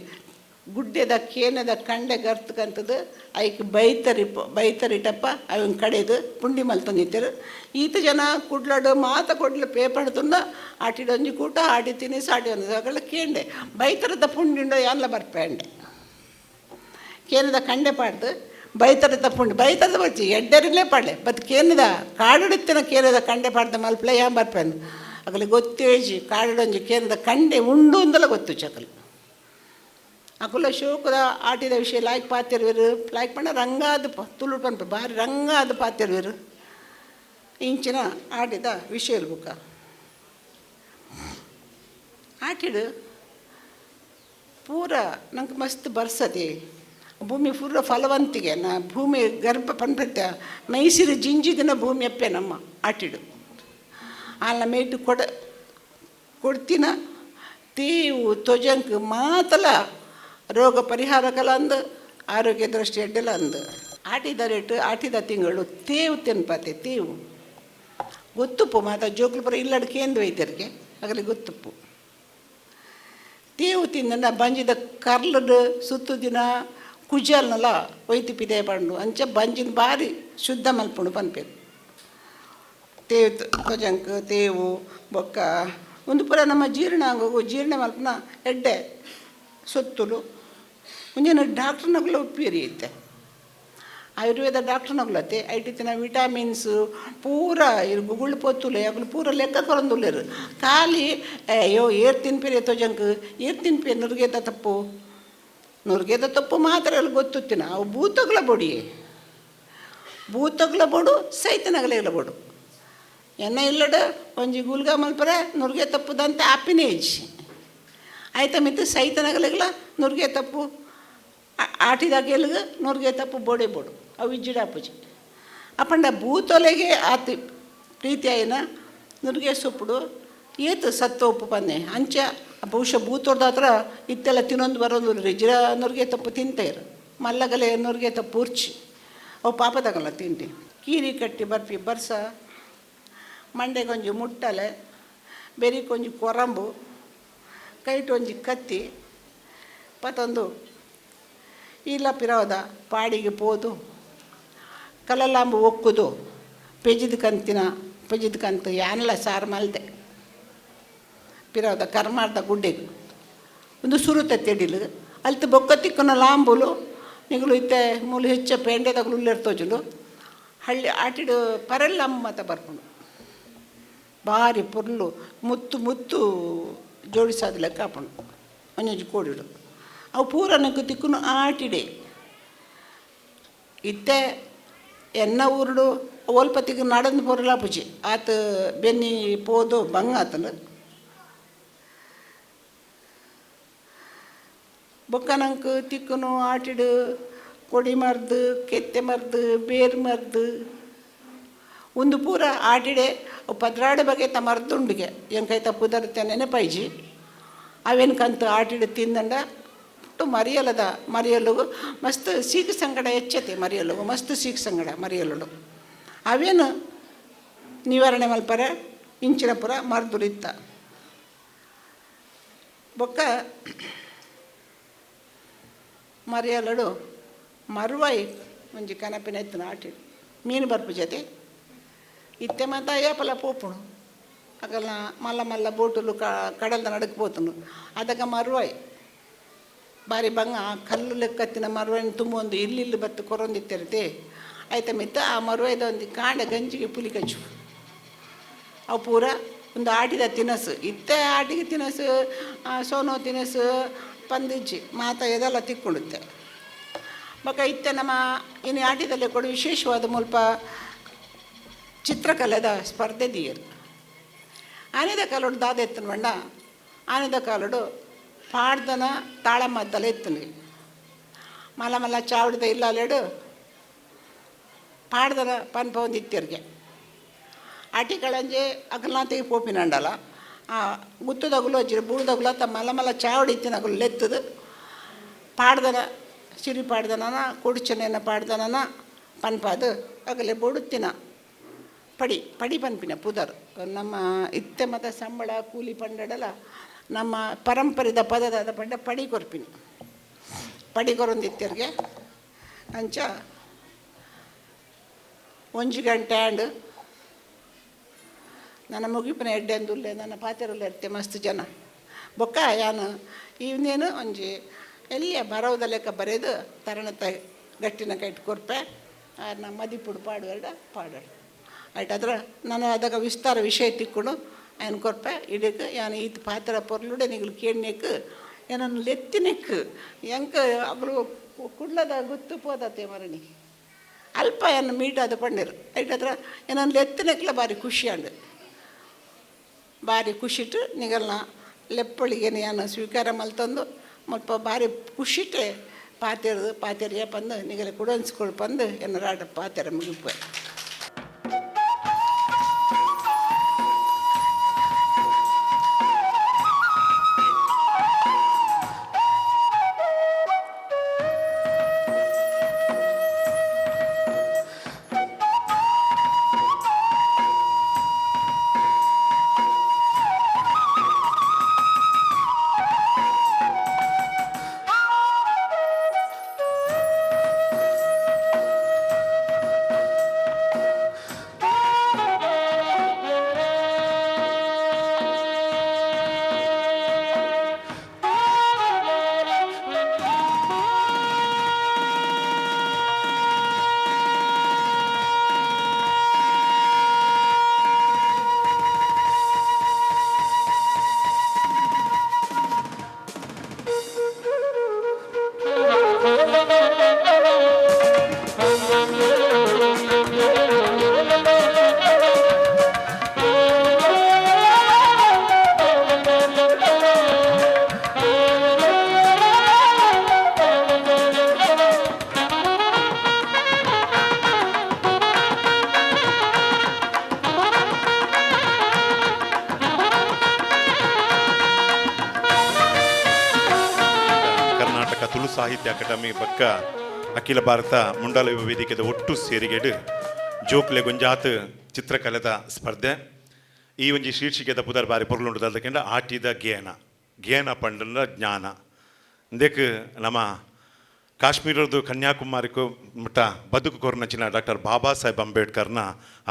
ಗುಡ್ಡೆದ ಕೇನದ ಕಂಡೆ ಗರ್ತಕಂತದ್ದು ಐಕ್ ಬೈತರಿ ಬೈತರಿಟಪ್ಪ ಅವನ್ ಕಡೆದು ಪುಂಡಿ ಮಲ್ತೊಂದಿತ್ತೆರು. ಈತ ಜನ ಕುಡ್ಲಡು ಮಾತ ಕೊಡ್ಲು ಪೇಪರ್ ತುಂಡ ಆಟಿಡೊಂಜಿ ಕೂಟ ಆಟಿ ತಿನ್ನಿಸ್ ಆಟಿ ಒಂದು ಅಗಲ ಕೇಂಡೆ ಬೈತರದ ಪುಂಡಿಂಡ ಯಾನ್ಲ ಬರ್ಪೇಂಡೆ ಕೇನದ ಕಂಡೆ ಪಾಡ್ದು ಬೈತರದ ಪುಂಡಿ ಬೈತರದ ಬಚ್ಚಿ ಎಡ್ಡರಿಲೇ ಪಾಡ್ಲೆ ಬತ್ ಕೇನದ ಕಾಡುಡಿತ್ತಿನ ಕೇನದ ಕಂಡೆ ಪಾಡ್ದ ಮಲ್ಪಲೆ ಯಾನ್ ಬರ್ಪೇಂದು ಅಗಲಿ ಗೊತ್ತೇಜಿ ಕಾಡುಡೊಂಜಿ ಕೇನದ ಕಂಡೆ ಉಂಡು ಅಂದಲ ಗೊತ್ತು ಚಕಲು ಅಕುಲ ಶೋಕದ ಆಟಿದ ವಿಷಯ ಲಾಯ್ಕ್ ಪಾತಿರ್ವೆರು ಲಾಯ್ಕ್ ಪಂಡ ರಂಗಾದ ತುಳು ಪನ್ಪ ಬಾರಿ ರಂಗಾದ ಪಾತಿರ್ವೆರು ಇಂಚಿನ ಆಟಿದ ವಿಷಯ ಬುಕ್ಕ. ಆಟಿಡು ಪೂರ ನಂಗೆ ಮಸ್ತ್ ಬರ್ಸತಿ ಭೂಮಿ ಪೂರ ಫಲವಂತಿಗೆ ನ ಭೂಮಿ ಗರ್ಭ ಪನ್ಪೆತ್ತ ಮೈಸೂರು ಜಿಂಜಿದಿನ ಭೂಮಿ ಅಪ್ಪೆ ನಮ್ಮ ಆಟಿಡು ಆಲ ಮೇಟು ಕೊಡ್ತಿನ ತೀವು ತೊಜಂಕ್ ಮಾತಲ ರೋಗ ಪರಿಹಾರಕಲ ಅಂದು ಆರೋಗ್ಯ ದೃಷ್ಟಿ ಅಡ್ಡಲ ಅಂದು. ಆಟಿದ ರೇಟು ಆಟಿದ ತಿಂಗಳು ತೇವು ತಿನ್ಪಾತೆ ತೇವು ಗೊತ್ತುಪ್ಪು ಮಾತ ಜೋಕ್ಲು ಪುರ ಇಲ್ಲಡ್ ಕೇಂದ್ರ ವೈದ್ಯರಿಗೆ ಆಗಲಿ ಗೊತ್ತುಪ್ಪು ತೇವು ತಿಂದ ಬಂಜಿದ ಕರ್ಲಡ್ ಸುತ್ತು ದಿನ ಕುಜಲ್ನಲ ಒಯ್ತಿ ಪಿದೆ ಪಂಡು ಅಂಚ ಬಂಜಿನ ಬಾರಿ ಶುದ್ಧ ಮಲ್ಪುಂಡು ಪನ್ಪೇರು. ತೇವು ತೊಜಂಕ್ ತೇವು ಬೊಕ್ಕ ಒಂದು ಪೂರ ನಮ್ಮ ಜೀರ್ಣ ಆಗೋಗು ಜೀರ್ಣ ಮಲ್ಪುನ ಎಡ್ಡೆ ಸೊತ್ತುಲು ಒಂಜೇನು ಡಾಕ್ಟ್ರನಗುಲ ಉಪ್ಪಿರಿ ಇತ್ತೆ ಆಯುರ್ವೇದ ಡಾಕ್ಟ್ರನಗುಲತ್ತೆ ಐಟಿತ್ತಿನ ವಿಟಾಮಿನ್ಸ್ ಪೂರ ಇರು ಗುಗುಳ್ ಪೊತ್ತುಲೆ ಅಗುಲು ಪೂರ ಲೆಕ್ಕ ಕೊರೊಂದುಲ್ಲೆರ್ ಖಾಲಿ ಅಯ್ಯೋ ಏರ್ ತಿನ್ಪಿರಿ ತೊಜಂಕ್ ಏರ್ ತಿನ್ಪಿ ನುರ್ಗೆದ ತಪ್ಪು ನುರ್ಗೆದ ತಪ್ಪು ಮಾತ್ರ ಅಲ್ಲಿ ಗೊತ್ತುತ್ತಿನ ಅವು ಭೂತಗಳ ಬೊಡಿಯೇ ಭೂತಗಳ ಬೋಡು ಸೈತನಗಲೆಗಳ ಬೋಡು ಎನ್ನ ಇಲ್ಲಡ ಒಂಜಿ ಗುಲ್ಗ ಮಲ್ಪರೆ ನುರ್ಗೆ ತಪ್ಪುದಂತೆ ಆಪಿನೇ ಇಜ್ಜಿ ಆಯ್ತ ಮಿತ್ತು ಸೈತನಗಲೆಗಳ ನುರ್ಗೆ ತಪ್ಪು ಆಟಿದಾಗ ಎಲ್ಗ ನುರ್ಗೆ ತಪ್ಪು ಬೋಡೆ ಬೋಡು ಅವು ಇಜ್ಜಿಡ ಅಪ್ಪುಜಿ ಅಪ್ಪಂಡ ಭೂತೊಲೆಗೆ ಆತಿ ಪ್ರೀತಿ ಆಯ್ನ ನುರ್ಗೆ ಸೊಪ್ಪುಡು ಏತು ಸತ್ತ ಉಪ್ಪು ಪನ್ನೆ ಅಂಚ ಬಹುಶಃ ಭೂತೊಡ್ದ ಹತ್ರ ಇತ್ತೆಲ್ಲ ತಿನ್ನೊಂದು ಬರೋದು ರಿಜಿರ ನುರ್ಗೆ ತಪ್ಪು ತಿಂತೇರು ಮಲ್ಲಗಲೆ ನುರ್ಗೆ ತಪ್ಪು ಉರ್ಚಿ ಅವು ಪಾಪದಾಗಲ್ಲ ತಿಂಡಿ. ಕೀರಿ ಕಟ್ಟಿ ಬರ್ಪಿ ಬರ್ಸ ಮಂಡೆಗೊಂಜಿ ಮುಟ್ಟಲೆ ಬೆರಿಕೊಂಜಿ ಕೊರಂಬು ಕೈಟ್ ಒಂಜಿ ಕತ್ತಿ ಪತ್ತೊಂದು ಇಲ್ಲ ಪಿರವದ ಪಾಡಿಗೆ ಪೋದು ಕಲಲಾಂಬು ಒಕ್ಕುದು ಪೆಜಿದ ಕಂತಿನ ಪೆಜಿದ ಕಂತು ಯಾನ್ಲ ಸಾರು ಮಲ್ದೆ ಪಿರವದ ಕರ್ಮಾರ್ದ ಗುಡ್ಡೆಗೆ ಒಂದು ಸುರುತ ತೆಡಿಲು ಅಲ್ತು ಬೊಕ್ಕ ತಿಕ್ಕುನ ಲಾಂಬುಲು ನಿಗುಲು ಇತ್ತೆ ಮೂಲು ಹೆಚ್ಚ ಪೇಂಡೆದಗುಲು ಉಲ್ಲೆರ್ ಹಳ್ಳಿ ಆಟಿಡು ಪರೆಲ್ಲಮ್ಮ ಮತ ಬರ್ಪುಂಡು ಬಾರಿ ಪೊರ್ಲು ಮುತ್ತು ಮುತ್ತು ಜೋಡಿಸಾದ ಲೆಕ್ಕ ಆಪುಂಡು ಒಂಜೊಂಜಿ ಕೋಡಿಡು ಅವು ಪೂರ ನಂಗೆ ತಿಕ್ಕುನು ಆಟಿಡೆ ಇತ್ತೆ ಎನ್ನ ಊರುಡು ಓಲ್ಪತಿಗೆ ನಡಂದು ಪೊರಲ ಪೂಜೆ ಆತ ಬೆನ್ನಿ ಪೋದು ಬಂಗ ಆತನು. ಬೊಕ್ಕ ನಂಗೆ ತಿಕ್ಕುನು ಆಟಿಡು ಕೊಡಿ ಮರ್ದು, ಕೆತ್ತೆ ಮರ್ದು, ಬೇರ್ ಮರ್ದು, ಒಂದು ಪೂರ ಆಟಿಡೆ 12 ಬಗೆತ ಮರ್ದುಂಡಿಗೆ ಎಂಕೈತ ಪುದರ್ತೆ ನೆನಪೈಜಿ. ಅವೇನು ಕಂತು ಆಟಿಡು ತಿಂದಂಡ ಪುಟ್ಟು ಮರಿಯಲದ ಮರಿಯಲುಗು ಮಸ್ತ್ ಸೀಕು ಸಂಗಡ ಹೆಚ್ಚತೆ, ಮರಿಯಲುಗು ಮಸ್ತ್ ಸೀಕು ಸಂಗಡ ಮರಿಯಲುಡು ಅವೇನು ನಿವಾರಣೆ ಮಲ್ಪರೆ ಇಂಚಿನ ಪೂರ ಮರ್ದುಲಿತ್ತ. ಬೊಕ್ಕ ಮರಿಯಲಡು ಮರುವಾಯಿ ಒಂಜಿ ಕನಪಿನ ಎತ್ತನ ಆಟಿಡು ಮೀನು ಬರ್ಪು ಜೊತೆ ಇತ್ತೆ ಮಾತ ಏಪಲ ಪೋಪುಣು ಅಗಲ ಮಲ್ಲ ಮಲ್ಲ ಬೋಟುಲು ಕಡಲ್ದ ನಡುಕು ಪೋತುನು. ಅದಕ್ಕ ಮರುವಾಯಿ ಬಾರಿ ಬಂಗ ಆ ಕಲ್ಲು ಲೆಕ್ಕತ್ತಿನ ಮರುವಾಯಿನ ತುಂಬ ಒಂದು ಇಲ್ಲಿ ಬತ್ತು ಕೊರೊಂದಿತ್ತಿರತೆ ಆಯ್ತ ಮಿತ್ತ ಆ ಮರುವಾಯ್ದ ಒಂದು ಕಾಂಡ ಗಂಜಿಗೆ ಪುಲಿ ಕಚ್ಚು ಅವು ಪೂರ ಒಂದು ಆಟಿದ ತಿನಸು. ಇತ್ತೆ ಆಟಿಗೆ ತಿನಸು, ಸೋನೋ ತಿನಸು ಪಂದಿಜ್ಜಿ ಮಾತ ಇದೆಲ್ಲ ತಿಕ್ಕೊಳ್ಳುತ್ತೆ. ಬೊಕ ಇತ್ತೆ ನಮ್ಮ ಇನ್ನು ಆಟಿದಲ್ಲಿ ಕೂಡ ವಿಶೇಷವಾದ ಮುಲ್ಪ ಚಿತ್ರಕಲೆದ ಸ್ಪರ್ಧೆ ದೀಯರು. ಆನೆದ ಕಾಲೋಡು ದಾದ ಎತ್ತನ ಬಣ್ಣ ಆನೆದ ಕಾಲೋಡು ಪಾಡ್ದನ ತಾಳಮದ್ದಲ ಎತ್ತನ ಮಲ್ಲ ಮಲ್ಲ ಚಾವಡಿದ ಇಲ್ಲಾಲೇಡು ಪಾಡ್ದನ ಪನ್ಪ ಒಂದು ಇತ್ತಿರ್ಗೆ ಆಟಿ ಕಳಂಜೆ ಅಗಲ್ನಾತಿಗೆ ಪೋಪಿನಂಡಲ ಆ ಗುತ್ತದಗುಲು ಅಜ್ಜಿರ ಬೂಡ್ದಗುಲ ತಮ್ಮ ಮಲ್ಲ ಮಲ್ಲ ಚಾವಡಿ ಇತ್ತಿನಗುಲು ಲೆತ್ತದು ಪಾಡ್ದನ ಸಿರಿ ಪಾಡ್ದನ ಕೊಡಿಚನೆನ ಪಾಡ್ದನ ಪನ್ಪಾದು ಅಗಲೆ ಬೊಡುತ್ತಿನ ಪಡಿ ಪಡಿ ಪನ್ಪಿನ ಪುದರ್. ನಮ್ಮ ಇತ್ತೆ ಮತ ಸಂಬಳ ಕೂಲಿ ಪಂಡಡಲ ನಮ್ಮ ಪರಂಪರೆದ ಪದದಾದ ಪಂಡ ಪಡಿ ಕೊರ್ಪಿನಿ ಪಡಿ ಕೊರೊಂದಿತ್ತೆರ್ಗೆ ಅಂಚ ಒಂಜಿ ಗಂಟೆ ಆಂಡ್ ನನ್ನ ಮುಗಿಪಿನ ಎಡ್ಡೆಂದುಲ್ಲೆ ನನ್ನ ಪಾತೆರುಲ್ಲೆ ಇರ್ತೆ ಮಸ್ತ್ ಜನ. ಬೊಕ್ಕ ಯಾನು ಇವನೇನು ಒಂಜಿ ಎಲ್ಲಿಯ ಬರೋದ ಲೆಕ್ಕ ಬರೆದು ತರಣತ ಗಟ್ಟಿನ ಕೈಟ್ ಕೊರ್ಪೆ ನಮ್ಮ ಮದಿಪುಡು ಪಾಡುವೆರಡ ಪಾಡಳು ಆಯ್ತು. ಅದ್ರ ನಾನು ಅದಕ್ಕೆ ವಿಸ್ತಾರ ವಿಷಯ ತಿಕ್ಕೊಂಡು ಆಯ್ನ ಕೊರ್ಪೆ ಇಡಕ್ಕೆ ಯಾನು ಈತ ಪಾತ್ರ ಪೊರ್ಲುಡೆ ನಿಗಳು ಕೇಳ್ನೇಕ್ ಏನನ್ನು ಲೆತ್ತಿನೆಕ್ ಎಂಕ ಅಗಳು ಕುಡ್ಲದ ಗೊತ್ತು ಪೋದತೆ ಮರಣಿ ಅಲ್ಪ ಏನು ಮೀಟ್ ಅದು ಪಣ್ಣೀರು ಐಟ್ ಹತ್ರ ಏನನ್ನು ಲೆತ್ತಿನೆಕ್ಲ ಭಾರಿ ಖುಷಿ ಅಂಡು ಭಾರಿ ಖುಷಿಟ್ಟು ನಿಗಲ್ನ ಲೆಪ್ಪಳಿಗೆ ನಾನು ಸ್ವೀಕಾರ ಮಲ್ತಂದು ಮುಲ್ಪ ಭಾರಿ ಖುಷಿಟೆ ಪಾತೆರ್ದು ಪಾತೆರಿಯ ಪಂದು ನಿಗಲ ಕುಡನ್ಸ್ಕೊಳ್ ಪಂದು ಎನ್ನ ರಾಟ ಪಾತೆರ ಮುಗಿಪೆ.
ಕರ್ನಾಟಕ ತುಳು ಸಾಹಿತ್ಯ ಅಕಾಡೆಮಿ ಬಕ್ಕ ಅಖಿಲ ಭಾರತ ಮುಂಡಾಲ ಯುವ ವೇದಿಕೆದ ಒಟ್ಟು ಸೇರಿಗೆಡು ಜೋಕ್ಲೆ ಗುಂಜಾತ್ ಚಿತ್ರಕಲೆದ ಸ್ಪರ್ಧೆ. ಈ ಒಂಜಿ ಶೀರ್ಷಿಕೆದ ಪುದರ್ ಬಾರಿ ಪೊರ್ಲುಂಡು ಅದಕ್ಕೆಂಡ ಆಟಿದ ಗೇನ ಗೇನ ಪಂಡನ ಜ್ಞಾನ. ಇಂದಕ್ಕೆ ನಮ್ಮ ಕಾಶ್ಮೀರದ್ದು ಕನ್ಯಾಕುಮಾರಿಕು ಮುಟ್ಟ ಬದುಕು ಕೊರ್ನಚಿನ ಡಾಕ್ಟರ್ ಬಾಬಾ ಸಾಹೇಬ್ ಅಂಬೇಡ್ಕರ್ನ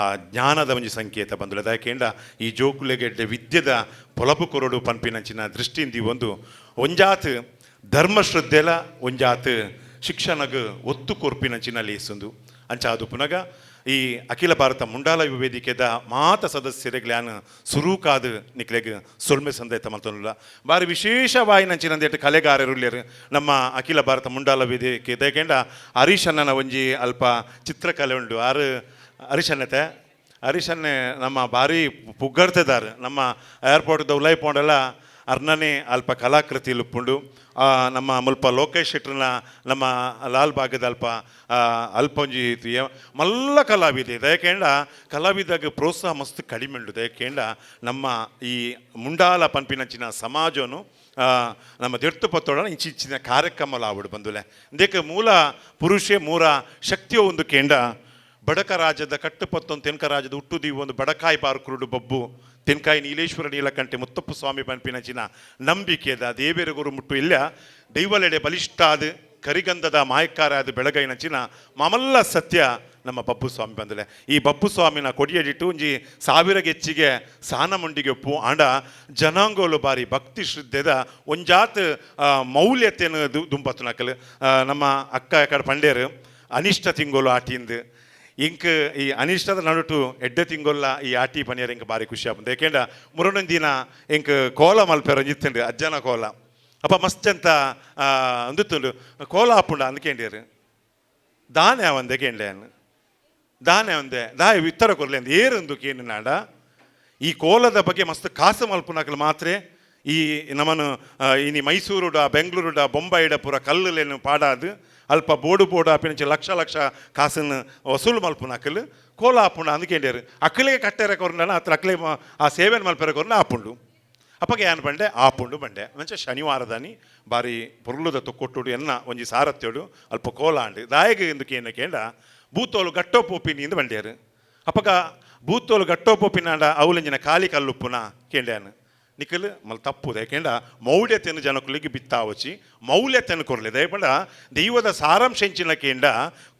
ಆ ಜ್ಞಾನದ ಒಂಜಿ ಸಂಕೇತ ಬಂದುಲ್ಲ. ದಾಯಕೇಂಡ ಈ ಜೋಕುಲೆಗೆಡ್ಡೆ ವಿದ್ಯೆದ ಪೊಲಬು ಕೊರಡು ಪನ್ಪಿನಂಚಿನ ದೃಷ್ಟಿಯಿಂದ ಒಂದು ಒಂಜಾತ್ ಧರ್ಮಶ್ರದ್ಧೆಲ ಒಂಜಾತ್ ಶಿಕ್ಷಣಗ್ ಒತ್ತು ಕೊರ್ಪಿನಂಚಿನ ಲೇಸುಂದು ಅಂಚ ಅದು ಪುನಗ ಈ ಅಖಿಲ ಭಾರತ ಮುಂಡಾಲ ಯುವ ವೇದಿಕೆದ ಮಾತ ಸದಸ್ಯರಿಗೆ ಸುರೂಕಾದ ನಿಕ್ಲೆಗ್ ಸೊಲ್ಮೆ ಸಂದೈತ ಮಲ್ತೊಂದುಲ್ಲ. ಬಾರಿ ವಿಶೇಷವಾಯಿನಂಚಿನಂದೇಟ್ ಕಲೆಗಾರರುಲ್ಲೆರ್ ನಮ್ಮ ಅಖಿಲ ಭಾರತ ಮುಂಡಾಲ ವೇದಿಕೆ. ದೇಕೆಂಡ ಹರೀಶಣ್ಣನ ಒಂಜಿ ಅಲ್ಪ ಚಿತ್ರಕಲೆ ಉಂಡು. ಆರು ಹರೀಶಣ್ಣತೆ ಹರೀಶನ್ನೇ ನಮ್ಮ ಭಾರಿ ಪುಗ್ಗರ್ತೆದಾರ್. ನಮ್ಮ ಏರ್ಪೋರ್ಟ್ದ ಉಲೈ ಪೋಂಡಲ ಅರ್ನನೆ ಅಲ್ಪ ಕಲಾಕೃತಿ ಲುಪ್ಪುಂಡು. ನಮ್ಮ ಮುಲ್ಪ ಲೋಕೇಶ್ ಶೆಟ್ರನ ನಮ್ಮ ಲಾಲ್ ಬಾಗದ ಅಲ್ಪ ಅಲ್ಪ ಒಂಜಿ ಮಲ್ಲ ಕಲಾವಿದೆ. ದಯಕೇಂಡ ಕಲಾವಿದಾಗ ಪ್ರೋತ್ಸಾಹ ಮಸ್ತ್ ಕಡಿಮೆ ಉಂಡು. ದಯಕೇಂಡ ನಮ್ಮ ಈ ಮುಂಡಾಲ ಪನ್ಪಿನಂಚಿನ ಸಮಾಜನು ನಮ್ಮ ದೆರ್ತು ಪತ್ತೋಡ ಇಂಚಿಂಚಿನ ಕಾರ್ಯಕ್ರಮ ಆವಡು ಬಂದುಲೆ. ದೇಕ ಮೂಲ ಪುರುಷೆ ಮೂರ ಶಕ್ತಿಯ ಒಂದು ಕೇಂಡ ಬಡಕ ರಾಜ್ಯದ ಕಟ್ಟುಪತ್ತೊಂದು ತೆನ್ಕ ರಾಜ್ಯದ ಹುಟ್ಟುದೀವು ಒಂದು ಬಡಕಾಯಿ ಬಾರ್ಕುರುಡು ಬಬ್ಬು ತೆನ್ಕಾಯಿ ನೀಲೇಶ್ವರ ನೀಲಕಂಠೆ ಮುತ್ತಪ್ಪ ಸ್ವಾಮಿ ಪನ್ಪಿನಂಚಿನ ನಂಬಿಕೆದ ದೇವೇರ ಗುರು ಮುಟ್ಟು ಇಲ್ಲ ದೈವಲೆಡೆ ಬಲಿಷ್ಠ ಆದ ಕರಿಗಂಧದ ಮಾಯಕಾರ ಆದ ಬೆಳಗೈನಂಚಿನ ಮಾಮಲ್ಲ ಸತ್ಯ ನಮ್ಮ ಬಬ್ಬು ಸ್ವಾಮಿ ಬಂದಲೆ. ಈ ಬಬ್ಬು ಸ್ವಾಮಿನ ಕೊಡಿಯಡಿಟ್ಟು ಒಂಜಿ ಸಾವಿರಗೆಚ್ಚಿಗೆ ಸಾನ ಮುಂಡಿಗೆ ಒಪ್ಪು ಆಂಡ ಜನಾಂಗೋಲು ಬಾರಿ ಭಕ್ತಿ ಶ್ರದ್ಧೆದ ಒಂಜಾತ್ ಮೌಲ್ಯತೆಯನ್ನು ದುಂಪತ್ತು ನಕಲು. ನಮ್ಮ ಅಕ್ಕ ಕಡೆ ಪಂಡೇರು ಅನಿಷ್ಟ ತಿಂಗೋಲು ಆಟಿಂದು ಇಂಕ್ ಈ ಅನಿಷ್ಟದ ನಡುಟು ಎಡ್ಡೆ ತಿಂಗೊಲ್ಲ ಈ ಆಟಿ ಪನಿಯರ್ ಇಂಕ್ ಬಾರಿ ಖುಷಿ ಆಪುಂಡು. ಏಕೆಂಡ ಮುರುಣೊಂದು ದಿನ ಇಂಕ್ ಕೋಲ ಮಲ್ಪೆರ ಒಂಜಿತ್ತುಂಡು ಅಜ್ಜನ ಕೋಲ ಅಪ್ಪ ಮಸ್ತ್ ಅಂತ ಅಂದುತ್ತುಂಡು ಕೋಲ ಆಪುಂಡ ಅಂದ್ಕೇಂಡೇರು ದಾನೆ ಅವಂದೆ ಕೇಂಡೆ ದಾನೆ ಒಂದೆ ದಾಯ ವಿತ್ತರ ಕೊರ್ಲೆ ಅಂದ್ ಏರಂದು ಕೇಂದ್ರ ನಾಡ ಈ ಕೋಲದ ಬಗ್ಗೆ ಮಸ್ತ್ ಕಾಸು ಮಲ್ಪುನಕಲು ಮಾತ್ರ ಈ ನಮನು ಇನಿ ಮೈಸೂರುಡ ಬೆಂಗಳೂರುಡ ಬೊಂಬಾಯಿಡ ಪೂರ ಕಲ್ಲುಲೇನು ಪಾಡಾದು ಅಲ್ಪ ಬೋಡು ಬೋಡು ಆಪಿನಂಚ ಲಕ್ಷ ಲಕ್ಷ ಕಾಸನ್ನು ವಸೂಲು ಮಲ್ಪುನಕಲು ಕೋಲ ಆಪುಂಡ ಅಂದ್ಕೇಂಡೇರು ಅಕ್ಕಲಿಗೆ ಕಟ್ಟೆರೆ ಕೊರ್ನ ಅತ್ರ ಅಕ್ಲೆ ಆ ಸೇವೆನ ಮಲ್ಪೆರೆ ಕೊರ್ನ ಆಪುಂಡು. ಅಪ್ಪಗೆ ಏನ್ ಬಂಡೆ ಆಪುಂಡು ಬಂಡೆ ಮಂಚ ಶನಿವಾರದಾನಿ ಬಾರಿ ಪೊರ್ಲುದ ತೊಕ್ಕೊಟ್ಟುಡು ಎನ್ನ ಒಂಜಿ ಸಾರತ್ಯೋಡು ಅಲ್ಪ ಕೋಲ ಆಂಡು ದಾಯಗ ಎಂದು ಕೇಂಡ ಕೇಂಡ ಬೂತೋಲು ಗಟ್ಟೋ ಪೋಪಿನಿ ಎಂದು ಬಂಡೇರು. ಅಪ್ಪಗ ಬೂತೋಲು ಗಟ್ಟೋ ಪೋಪಿನಾಂಡ ಅವಲಂಜಿನ ಖಾಲಿ ಕಲ್ಲುಪ್ಪುನ ಕೇಂಡ್ಯಾನು ನಿಖಲ್ ಮಲ್ ತಪ್ಪು. ಯಾಕೆಂಡ ಮೌಲ್ಯತೆಯನ್ನು ಜನಕುಲಿಗೆ ಬಿತ್ತಾವಚಿ ಮೌಲ್ಯತೆಯನ್ನು ಕೊರಲಿ. ದಯಪಂಡ ದೈವದ ಸಾರಾಂಶ ಎಂಚಿನ ಕೇಂಡ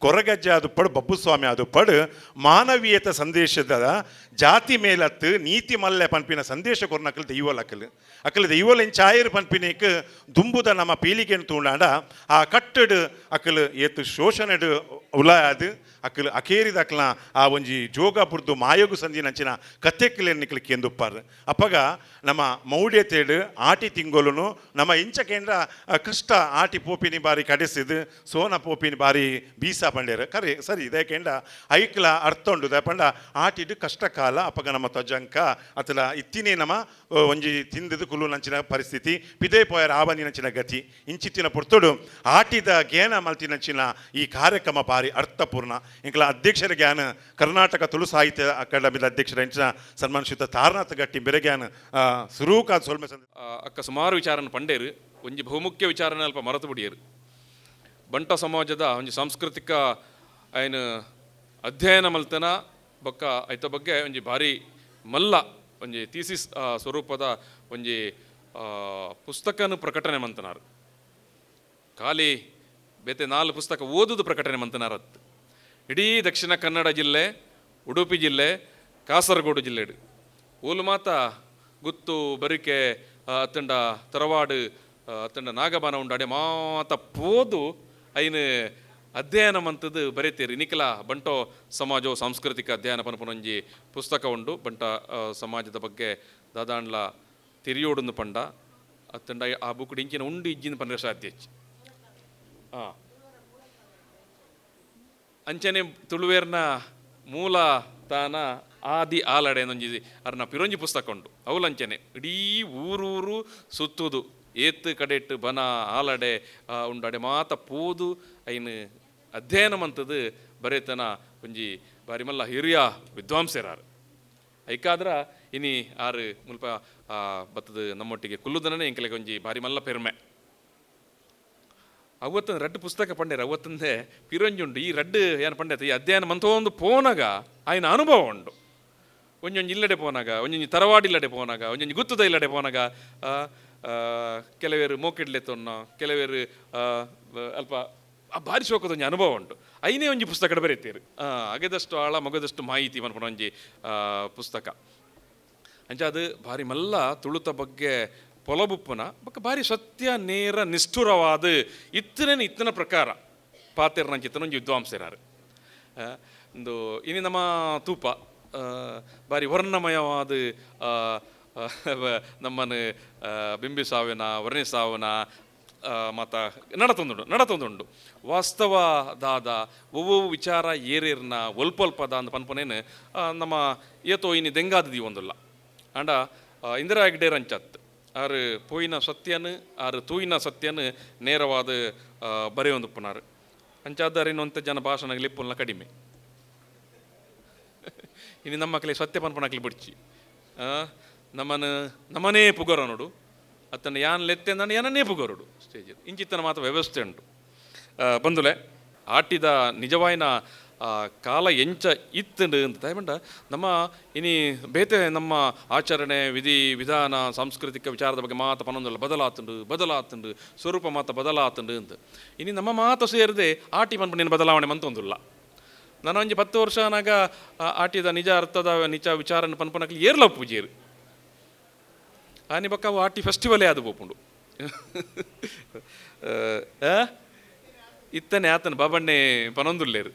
ಕೊರಗಜ್ಜ ಅದು ಪಡು ಬಬ್ಬುಸ್ವಾಮಿ ಅದು ಪಡು ಮಾನವೀಯತ ಸಂದೇಶದ ಜಾತಿ ಮೇಲತ್ತು ನೀತಿ ಮಲ್ಲೆ ಪನ್ಪಿನ ಸಂದೇಶ ಕೊರ್ನಕಲ್ ದೈವಲಕಲ್ ಅಕಲ್ ದೈವಲ ಎಂಚಾಯರ್ ಪನ್ಪಿನೇಕ್ ದುಂಬುದ ನಮ್ಮ ಪೀಳಿಗೆಯನ್ನು ತೂಂಡಾಂಡ ಆ ಕಟ್ಟಡು ಅಕಲ್ ಏತು ಶೋಷಣೆಡು ಉಲಾದು ಅಕಲ್ ಅಕೇರಿದ ಅಕಲ್ನ ಆ ಒಂಜಿ ಜೋಗ ಬುರ್ದು ಮಾಯೋಗು ಸಂಧಿನಂಚಿನ ಕಥೆಕ್ಲೆನ್ ನಿಕಲ್ ಕೇಂದುಪ್ಪಾರು. ಅಪ್ಪಗ ನಮ್ಮ ಮೌಢ್ಯತೆಡು ಆಟಿ ತಿಂಗೊಲುನು ನಮ್ಮ ಇಂಚ ಕೇಂದ್ರ ಕಷ್ಟ ಆಟಿ ಪೋಪಿನಿ ಬಾರಿ ಕಡೆಸಿದು ಸೋನ ಪೋಪಿನಿ ಬಾರಿ ಬೀಸ ಪಂಡೇರು ಕರೆ ಸರಿ. ಇದಕ್ಕೆ ಐಕ್ಲ ಅರ್ಥ ಉಂಡು. ಪಂಡ ಆಟಿಡು ಕಷ್ಟ ಕಾಲ ಅಪ್ಪಗ ನಮ್ಮ ತ್ವಜಂಕ ಅತಲ ಇತ್ತಿನೇ ನಮ್ಮ ಒಂಜಿ ತಿಂದದು ಕುಲು ನಂಚಿನ ಪರಿಸ್ಥಿತಿ ಪಿದೆ ಪೋಯರ ಆವನಿ ನಂಚಿನ ಗತಿ ಇಂಚಿತ್ತಿನ ಪೊರ್ತುಡು ಆಟಿದ ಗೇನ ಮಲ್ತಿನಂಚಿನ ಈ ಕಾರ್ಯಕ್ರಮ ಬಾರಿ ಅರ್ಥಪೂರ್ಣ. ಇಂಕಲ ಅಧ್ಯಕ್ಷರ ಜ್ಞಾನ ಕರ್ನಾಟಕ ತುಳು ಸಾಹಿತ್ಯ ಅಕಾಡೆಮಿದ ಅಧ್ಯಕ್ಷರ ಇಂಚಿನ ಸನ್ಮಾನ ಶ್ರೀಯುತ ತಾರನಾಥ ಗಟ್ಟಿ ಬೆರಗ್ಯಾನ ಸುರೂಕಾದ ಸೊಲ್ಮೆ
ಅಕ್ಕ ಸುಮಾರು ವಿಚಾರನ ಪಂಡೇರು ಒಂಜಿ ಬಹುಮುಖ್ಯ ವಿಚಾರನ ಅಲ್ಪ ಮರೆತು ಬಿಡಿಯರು. ಬಂಟ ಸಮಾಜದ ಒಂಜಿ ಸಾಂಸ್ಕೃತಿಕ ಐನ ಅಧ್ಯಯನ ಮಲ್ತನ ಬೊಕ್ಕ ಐತ ಬಗ್ಗೆ ಒಂಜಿ ಭಾರಿ ಮಲ್ಲ ಒಂಜಿ ಥೀಸಿಸ್ ಸ್ವರೂಪದ ಒಂಜಿ ಪುಸ್ತಕನ ಪ್ರಕಟಣೆ ಮಂತನಾರು. ಖಾಲಿ ಬೇತೆ ನಾಲ್ ಪುಸ್ತಕ ಓದುದು ಪ್ರಕಟಣೆ ಮಂತನಾರತ್. ಇಡೀ ದಕ್ಷಿಣ ಕನ್ನಡ ಜಿಲ್ಲೆ, ಉಡುಪಿ ಜಿಲ್ಲೆ, ಕಾಸರಗೋಡು ಜಿಲ್ಲೆಡು ಓಲು ಮಾತ ಗುತ್ತು ಬರಿಕೆ ಅತ್ತಂಡ ತರವಾಡು ಅತ್ತಂಡ ನಾಗಬಾನ ಉಂಡು ಅಡೆ ಮಾತ ಪೋದು ಐನು ಅಧ್ಯಯನ ಮಂತದ್ದು ಬರೀತೀರಿ. ನಿಖಲ ಬಂಟೋ ಸಮಾಜೋ ಸಾಂಸ್ಕೃತಿಕ ಅಧ್ಯಯನ ಪನ್ಪುನೊಂಜಿ ಪುಸ್ತಕ ಉಂಡು. ಬಂಟ ಸಮಾಜದ ಬಗ್ಗೆ ದಾದಾಂಡ್ಲ ತಿರಿಯೋಡುಂದು ಪಂಡ ಅತ್ತಂಡ ಆ ಬುಕ್ ಇಂಚಿನ ಉಂಡು ಇಜ್ಜಿನ ಪಂಡ ಸಾಧ್ಯ. ಅಂಚನೆ ತುಳುವೇರ್ನ ಮೂಲ ತಾನ ಆದಿ ಆಲಡೆ ಒಂಜಿ ಅರ್ನ ಪಿರೊಂಜಿ ಪುಸ್ತಕ ಉಂಡು. ಅವಲಂಚನೆ ಇಡೀ ಊರೂರು ಸುತ್ತುದು ಏತ್ ಕಡೆಟ್ ಬನ ಆಲಡೆ ಉಂಡು ಅಡೆ ಮಾತ ಪೋದು ಐನು ಅಧ್ಯಯನ ಮಂತದ್ದು ಬರೇತನ ಒಂಜಿ ಬಾರಿ ಮಲ್ಲ ಹಿರಿಯ ವಿದ್ವಾಂಸರಾರು. ಐಕಾದ್ರ ಇನಿ ಆರು ಮುಲ್ಪ ಬತ್ತದ ನಮ್ಮೊಟ್ಟಿಗೆ ಕುಲ್ಲುದನೇ ಎಂಕಲೆಗೆ ಒಂಜಿ ಬಾರಿ ಮಲ್ಲ ಪೆರ್ಮೆ. ಅವತ್ತೊಂದು ರಡ್ಡು ಪುಸ್ತಕ ಪಂಡೇರು ಅವತ್ತಂದೆ ಪಿರೊಂಜಿ ಉಂಡು. ಈ ರಡ್ಡು ಏನು ಪಂಡೇತ ಈ ಅಧ್ಯಯನ ಮಂತೊಂದು ಪೋನಾಗ ಆಯ್ನ ಅನುಭವ ಉಂಡು. ಒಂಜೊಂಜಿ ಇಲ್ಲಡೆ ಪೋನಾಗ, ಒಂಜೊಂಜಿ ತರವಾಡಿ ಇಲ್ಲಡೆ ಪೋನಾಗ, ಒಂಜೊಂಜಿ ಗುತ್ತದ ಇಲ್ಲಡೆ ಪೋನಾಗ ಕೆಲವೇರು ಮೋಕಿಡ್ಲೆ ತೊನ್ನ ಕೆಲವೇರು ಅಲ್ಪ ಆ ಭಾರಿ ಶೋಕದ ಒಂಜಿ ಅನುಭವ ಉಂಟು. ಐನೇ ಒಂಜಿ ಪುಸ್ತಕ ಬರೀತೀರು ಅಗೆದಷ್ಟು ಆಳ ಮಗದಷ್ಟು ಮಾಹಿತಿ ಮನ್ಪುನ ಒಂಜಿ ಪುಸ್ತಕ. ಅಂಚ ಅದು ಭಾರಿ ಮಲ್ಲ ತುಳುತ ಬಗ್ಗೆ ಪೊಲಬುಪ್ಪುನ ಬೊಕ್ಕ ಭಾರಿ ಸತ್ಯ ನೇರ ನಿಷ್ಠುರವಾದ ಇತ್ತನೇ ಇತ್ತನ ಪ್ರಕಾರ ಪಾತೆರ್ನಂಚಿತ್ತನ ಒಂಜಿ ವಿದ್ವಾಂಸರಾರು. ಒಂದು ಇನಿ ನಮ್ಮ ತೂಪ ಬಾರಿ ವರ್ಣಮಯವಾದ ನಮ್ಮನ್ನು ಬಿಂಬಿಸಾವಿನ ವರ್ಣಿಸಾವನ ಮಾತ ನಡತೊಂದುಂಡು ನಡತೊಂದುಂಡು. ವಾಸ್ತವ ದಾದ ಒವ್ವೊವು ವಿಚಾರ ಏರೇರ್ನ ಒಲ್ಪೊಲ್ಪದ ಅಂದ್ ಪನ್ಪನೇನು ನಮ್ಮ ಏತೋ ಇನಿ ದೆಂಗಾದ ಒಂದುಲ್ಲ. ಆಂಡ ಇಂದಿರಾ ಹೆಗ್ಡೇರ್ ಅಂಚತ್ ಆರು ಪೋಯಿನ ಸತ್ಯನು ಆರು ತೂಯಿನ ಸತ್ಯನು ನೇರವಾದ ಬರೆಯೊಂದುಪ್ಪುನಾರು. ಅಂಚಾದಾರ ಇನ್ನೊಂತ ಜನ ಭಾಷಣಗಳು ಲಿಪ್ಪುಲ್ನ ಕಡಿಮೆ. ಇನ್ನು ನಮ್ಮ ಮಕ್ಕಳಿಗೆ ಸತ್ಯ ಪನ್ಪನಕ್ಲಿ ಬಿಡ್ಚಿ ನಮ್ಮನ್ನು ನಮ್ಮನೇ ಪುಗರ ನೋಡು ಅತ್ತನ ಯಾನ್ ಲೆತ್ತೆ ನಾನು ಯಾನನ್ನೇ ಪುಗರೋಡು ಸ್ಟೇಜ್ ಇಂಚಿತ್ತನ ಮಾತ್ರ ವ್ಯವಸ್ಥೆ ಉಂಟು. ಬಂದುಲೆ ಆಟಿದ ನಿಜವಾಯಿನ ಕಾಲ ಎಂಚ ಇತ್ತಂಡು ಅಂತ ದಯಮಂಡ ನಮ್ಮ ಇನಿ ಬೇತೆ ನಮ್ಮ ಆಚರಣೆ ವಿಧಿ ವಿಧಾನ ಸಾಂಸ್ಕೃತಿಕ ವಿಚಾರದ ಬಗ್ಗೆ ಮಾತ ಪನೊಂದಲ್ಲ ಬದಲಾತುಂಡು ಬದಲಾತುಂಡು ಸ್ವರೂಪ ಮಾತ ಬದಲಾತುಂಡು ಅಂತ ಇನಿ ನಮ್ಮ ಮಾತ ಸೇರದೆ ಆಟಿ ಪನ್ಪು ಬದಲಾವಣೆ ಮಂತೊಂದುಲ್ಲ. ನಾನು ಒಂಜಿ 10 ವರ್ಷ ಆನಾಗ ಆಟಿದ ನಿಜ ಅರ್ಥದ ನಿಜ ವಿಚಾರನ ಪನ್ಪನಕ್ಲಿ ಏರ್ಲ ಪೂಜೆರು ಆನಿ ಬಕ್ಕ ಅವು ಆಟಿ ಫೆಸ್ಟಿವಲೇ ಅದು ಪೋಪುಂಡು. ಇತ್ತನೆ ಆತನ ಬಾಬಣ್ಣೆ ಪನೊಂದುಲ್ಲೇರು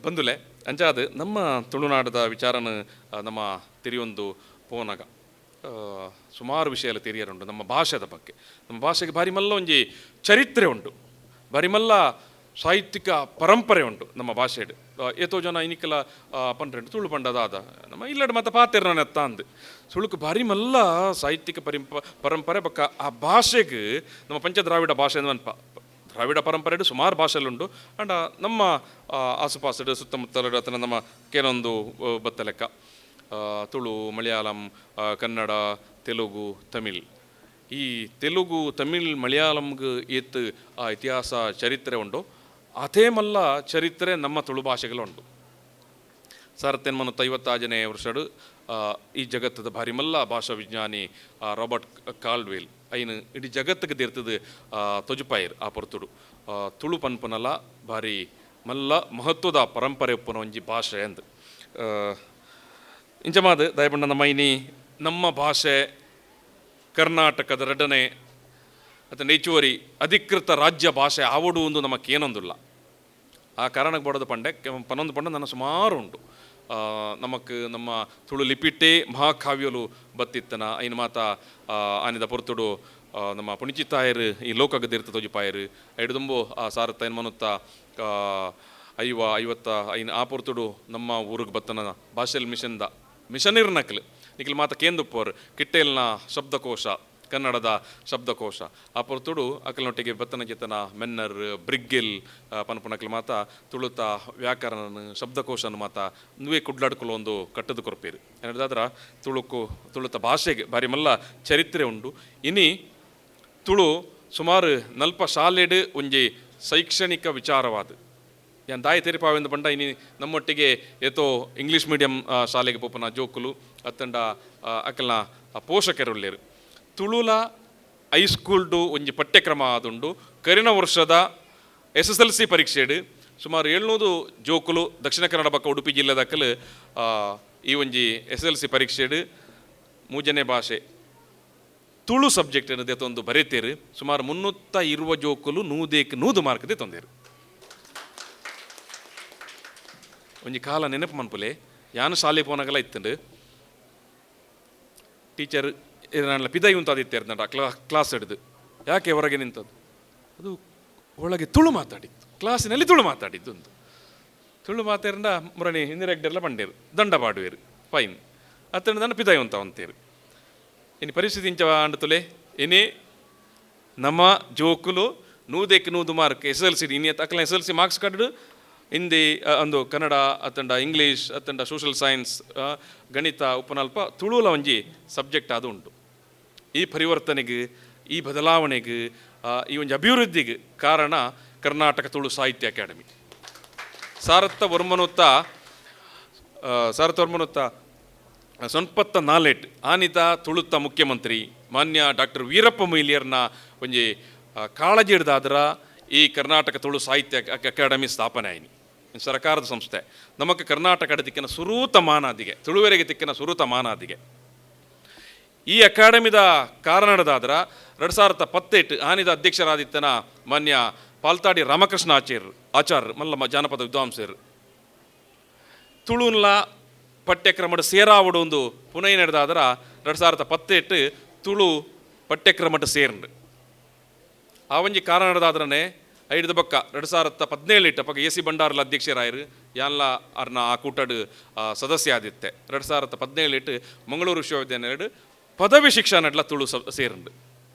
ಬಂದುಲೆ. ಅಂಚಾದ ನಮ್ಮ ತುಳುನಾಡದ ವಿಚಾರನ ನಮ್ಮ ತಿರಿಯೊಂದು ಪೋನಗ ಸುಮಾರು ವಿಷಯ ಎಲ್ಲ ತೆರಿಯರುಂಡು ನಮ್ಮ ಭಾಷೆದ ಬಗ್ಗೆ. ನಮ್ಮ ಭಾಷೆಗೆ ಭಾರಿ ಮಲ್ಲ ಒಂಜಿ ಚರಿತ್ರೆ ಉಂಟು, ಭಾರಿ ಮಲ್ಲ ಸಾಹಿತ್ಯಿಕ ಪರಂಪರೆ ಉಂಟು ನಮ್ಮ ಭಾಷೆಡ್. ಏತೋ ಜನ ಇನಿಕಲ ಪಂಡ್ರೆಂಡು ತುಳು ಪಂಡದಾದ ನಮ್ಮ ಇಲ್ಲಡ ಮತ್ತೆ ಪಾತೆರ್ನ ಅಂದು ಸುಳುಕು ಭಾರಿ ಮಲ್ಲ ಸಾಹಿತ್ಯಿಕ ಪರಂಪರೆ ಬಕ್ಕ ಆ ಭಾಷೆಗೆ ನಮ್ಮ ಪಂಚದ್ರಾವಿಡ ಭಾಷೆ ಅನ್ಪ ದ್ರಾವಿಡ ಪರಂಪರೆ ಸುಮಾರು ಭಾಷೆಲುಂಡು. ಅಂಡ ನಮ್ಮ ಆಸುಪಾಸು ಸುತ್ತಮುತ್ತಲ ಅಥವಾ ನಮ್ಮ ಕೆಲವೊಂದು ಬತ್ತ ಲೆಕ್ಕ ತುಳು, ಮಲಯಾಳಂ, ಕನ್ನಡ, ತೆಲುಗು, ತಮಿಳ್. ಈ ತೆಲುಗು, ತಮಿಳ್, ಮಲಯಾಳಂಗೆ ಏತ್ ಆ ಇತಿಹಾಸ ಚರಿತ್ರೆ ಉಂಟು ಅದೇ ಮಲ್ಲ ಚರಿತ್ರೆ ನಮ್ಮ ತುಳು ಭಾಷೆಗಳುಂಟು. 1856ನೇ ವರ್ಷಡು ಈ ಜಗತ್ತದ ಭಾರಿ ಮಲ್ಲ ಭಾಷಾ ವಿಜ್ಞಾನಿ ರಾಬರ್ಟ್ ಕಾಲ್ಡ್ವೆಲ್ ಐನು ಇಡೀ ಜಗತ್ತಿಗೆ ದೇರ್ತದ ತೊಜುಪಾಯರ್ ಆ ಪೊರ್ತುಡು ತುಳು ಪನ್ಪನಲ ಭಾರಿ ಮಲ್ಲ ಮಹತ್ವದ ಪರಂಪರೆ ಉಪ್ಪುನ ಒಂಜಿ ಭಾಷೆ ಅಂದ್. ಇಂಚಮಾದ ದಯಪಂಡ ನಮ್ಮ ಇನಿ ನಮ್ಮ ಭಾಷೆ ಕರ್ನಾಟಕದ ಎರಡನೇ ಅಥವಾ ಹೆಚ್ಚುವರಿ ಅಧಿಕೃತ ರಾಜ್ಯ ಭಾಷೆ ಆವಡು ಒಂದು ನಮಕ್ಕೇನೊಂದಿಲ್ಲ. ಆ ಕಾರಣಕ್ಕೆ ಬಡೋದು ಪಂಡೆ ಪನ್ನೊಂದು ಪಂಡ ನನ್ನ ಸುಮಾರು ಉಂಟು. ನಮಕ್ ನಮ್ಮ ತುಳು ಲಿಪಿಟ್ಟೆ ಮಹಾಕಾವ್ಯಲು ಬತ್ತಿತ್ತನ ಐನ ಮಾತ ಆನಿದ ಪೊರ್ತುಡು ನಮ್ಮ ಪುಣಿಚಿತ್ತಾಯರು ಈ ಲೋಕಗದಿರ್ತ ತೋಜಿಪಾಯರು ಐಡುದುಂಬು ಆ ಸಾರತ್ತ ಏನು ಮನುತ್ತ 50 55 ಆ ಪೊರ್ತುಡು ನಮ್ಮ ಊರಿಗೆ ಬತ್ತನ ಭಾಷೆಲ್ ಮಿಷನ್ದ ಮಿಷನಿರ್ ನಕಲು ನಿಖಲ್ ಮಾತ ಕೇಂದುಪ್ಪೋರು ಕಿಟ್ಟೇಲ್ನ ಶಬ್ದಕೋಶ ಕನ್ನಡದ ಶಬ್ದಕೋಶ ಆ ಪೊರ್ತುಡು ಅಕಲ್ನೊಟ್ಟಿಗೆ ಬತ್ತನ ಚೇತನ ಮೆನ್ನರ್ ಬ್ರಿಗ್ಗಿಲ್ ಪನ್ಪುನಕಲ್ ಮಾತ ತುಳುತ ವ್ಯಾಕರಣ ಶಬ್ದಕೋಶನ ಮಾತ ನುವೆ ಕುಡ್ಲಾಡ್ಕೊಲ ಒಂದು ಕಟ್ಟದ ಕೊರ್ಪೇರು. ಏನಾದ್ರ ತುಳುಕು ತುಳುತ ಭಾಷೆಗೆ ಭಾರಿ ಮಲ್ಲ ಚರಿತ್ರೆ ಉಂಟು. ಇನಿ ತುಳು ಸುಮಾರು ನಲ್ಪ ಶಾಲೆಡ್ ಒಂಜಿ ಶೈಕ್ಷಣಿಕ ವಿಚಾರವಾದ ಯಾನ್ ದಾಯಿ ತೆರಿಪಾವೆಂದು ಪಂಡ ಇನಿ ನಮ್ಮೊಟ್ಟಿಗೆ ಏತೋ ಇಂಗ್ಲೀಷ್ ಮೀಡಿಯಂ ಶಾಲೆಗೆ ಪೋಪನ ಜೋಕುಲು ಅತ್ತಂಡ ಅಕಲ್ನ ಪೋಷಕರುಳ್ಳೇರು. ತುಳುಲ ಹೈಸ್ಕೂಲ್ಡು ಒಂಜಿ ಪಠ್ಯಕ್ರಮ ಆದುಂಡು. ಕರಿನ ವರ್ಷದ SSLC ಪರೀಕ್ಷೆಡು ಸುಮಾರು 700 ಜೋಕುಲು ದಕ್ಷಿಣ ಕನ್ನಡ ಬಕ್ಕ ಉಡುಪಿ ಜಿಲ್ಲೆದಕ್ಕಲು ಈ ಒಂಜಿ SSLC ಪರೀಕ್ಷೆಡು ಮೂಜನೇ ಭಾಷೆ ತುಳು ಸಬ್ಜೆಕ್ಟ್ ಅನ್ನೋದೇ ತೊಂದು ಬರೀತೇರು. ಸುಮಾರು 320 ಜೋಕುಲು 100ಕ್ಕೆ 100 ಮಾರ್ಕ್ ತೊಂದೇರು. ಒಂಜಿ ಕಾಲ ನೆನಪು ಮನ್ಪುಲೆ ಯಾನು ಶಾಲೆ ಪೋನಾಗಲ ಇತ್ತಂಡು ಟೀಚರ್ ನನ್ನ ಪಿದೈ ಉಂತಾದಿತ್ತೇರ್ದಂಡ ಕ್ಲಾಸ್ ಹಿಡಿದು ಯಾಕೆ ಹೊರಗೆ ನಿಂತದ್ದು ಅದು ಒಳಗೆ ತುಳು ಮಾತಾಡಿತ್ತು ಕ್ಲಾಸಿನಲ್ಲಿ ತುಳು ಮಾತಾಡಿದ್ದು ಒಂದು ತುಳು ಮಾತಾಡಿಂದ ಮುರಣಿ ಹಿಂದಿರೆಗ್ಡೆಲ್ಲ ಬಂಡೇರು ದಂಡ ಪಾಡುವೇರು ಫೈನ್ ಅತ್ತಂಡ ನನ್ನ ಪಿದೈ ಉಂತ ಅಂತೀರು. ಇನ್ನು ಪರಿಸ್ಥಿತಿ ಇಂಚ ಅಂಡತುಲೆ ಇನಿ ನಮ್ಮ ಜೋಕುಲು 100ಕ್ಕೆ 100 ಮಾರ್ಕ್ SSLC ಇನಿ ಅಕ್ಕಲ SSLC marks card Hindi ಅಂದು ಕನ್ನಡ ಅತ್ತಂಡ ಇಂಗ್ಲೀಷ್ ಅತ್ತಂಡ ಸೋಷಲ್ ಸೈನ್ಸ್ ಗಣಿತ ಉಪನಲ್ಪ ತುಳುಲ ಒಂಜಿ ಸಬ್ಜೆಕ್ಟ್ ಅದು ಉಂಟು. ಈ ಪರಿವರ್ತನೆಗೆ ಈ ಬದಲಾವಣೆಗೆ ಈ ಒಂಜಿ ಅಭಿವೃದ್ಧಿಗೆ ಕಾರಣ ಕರ್ನಾಟಕ ತುಳು ಸಾಹಿತ್ಯ ಅಕಾಡೆಮಿ. 1994 ಆನಿತ ತುಳುತ್ತ ಮುಖ್ಯಮಂತ್ರಿ ಮಾನ್ಯ ಡಾಕ್ಟರ್ ವೀರಪ್ಪ ಮೊಯ್ಲಿಯರ್ನ ಒಂಜಿ ಕಾಳಜಿ ಹಿಡ್ದಾದ್ರ ಈ ಕರ್ನಾಟಕ ತುಳು ಸಾಹಿತ್ಯ ಅಕಾಡೆಮಿ ಸ್ಥಾಪನೆ ಆಯ್ನಿ. ಸರ್ಕಾರದ ಸಂಸ್ಥೆ ನಮಕ್ ಕರ್ನಾಟಕದ ತಿಕ್ಕಿನ ಸುರೂತ ಮಾನಾದಿಗೆ ತುಳುವೆರೆಗೆ ತಿಕ್ಕಿನ ಸುರೂತ ಮಾನಾದಿಗೆ ಈ ಅಕಾಡೆಮಿದ ಕಾರಣದಾದ್ರ 2018 ಆನಿದ ಅಧ್ಯಕ್ಷರಾದಿತ್ತನ ಮಾನ್ಯ ಪಾಲ್ತಾಡಿ ರಾಮಕೃಷ್ಣ ಆಚಾರ್ಯ ಮಲ್ಲ ಜಾನಪದ ವಿದ್ವಾಂಸರು. ತುಳುನ್ಲ ಪಠ್ಯಕ್ರಮಡ್ ಸೇರಾವಡು ಒಂದು ಪುನೈ ನಡೆದಾದ್ರ 2018 ತುಳು ಪಠ್ಯಕ್ರಮಡ್ ಸೇರ್ಂಡ್. ಆ ಒಂಜಿ ಕಾರಣ ನಡೆದಾದ್ರನೆ ಐಡ್ದ ಬೊಕ್ಕ 2017 ಇಟ್ಟ ಪಕ್ಕ ಎ ಸಿ ಬಂಡಾರ್ಲ ಅಧ್ಯಕ್ಷರಾಯರು ಯಾನ್ಲ ಅರ್ನ ಆ ಕೂಟಡ್ ಸದಸ್ಯ ಆದಿತ್ತೆ. 2017 ಇಟ್ಟು ಮಂಗಳೂರು ವಿಶ್ವವಿದ್ಯಾನಿಲಯಡ್ ಪದವಿ ಶಿಕ್ಷಣ ನಡ್ಲ ತುಳು ಸೇರ್ಂಡ್.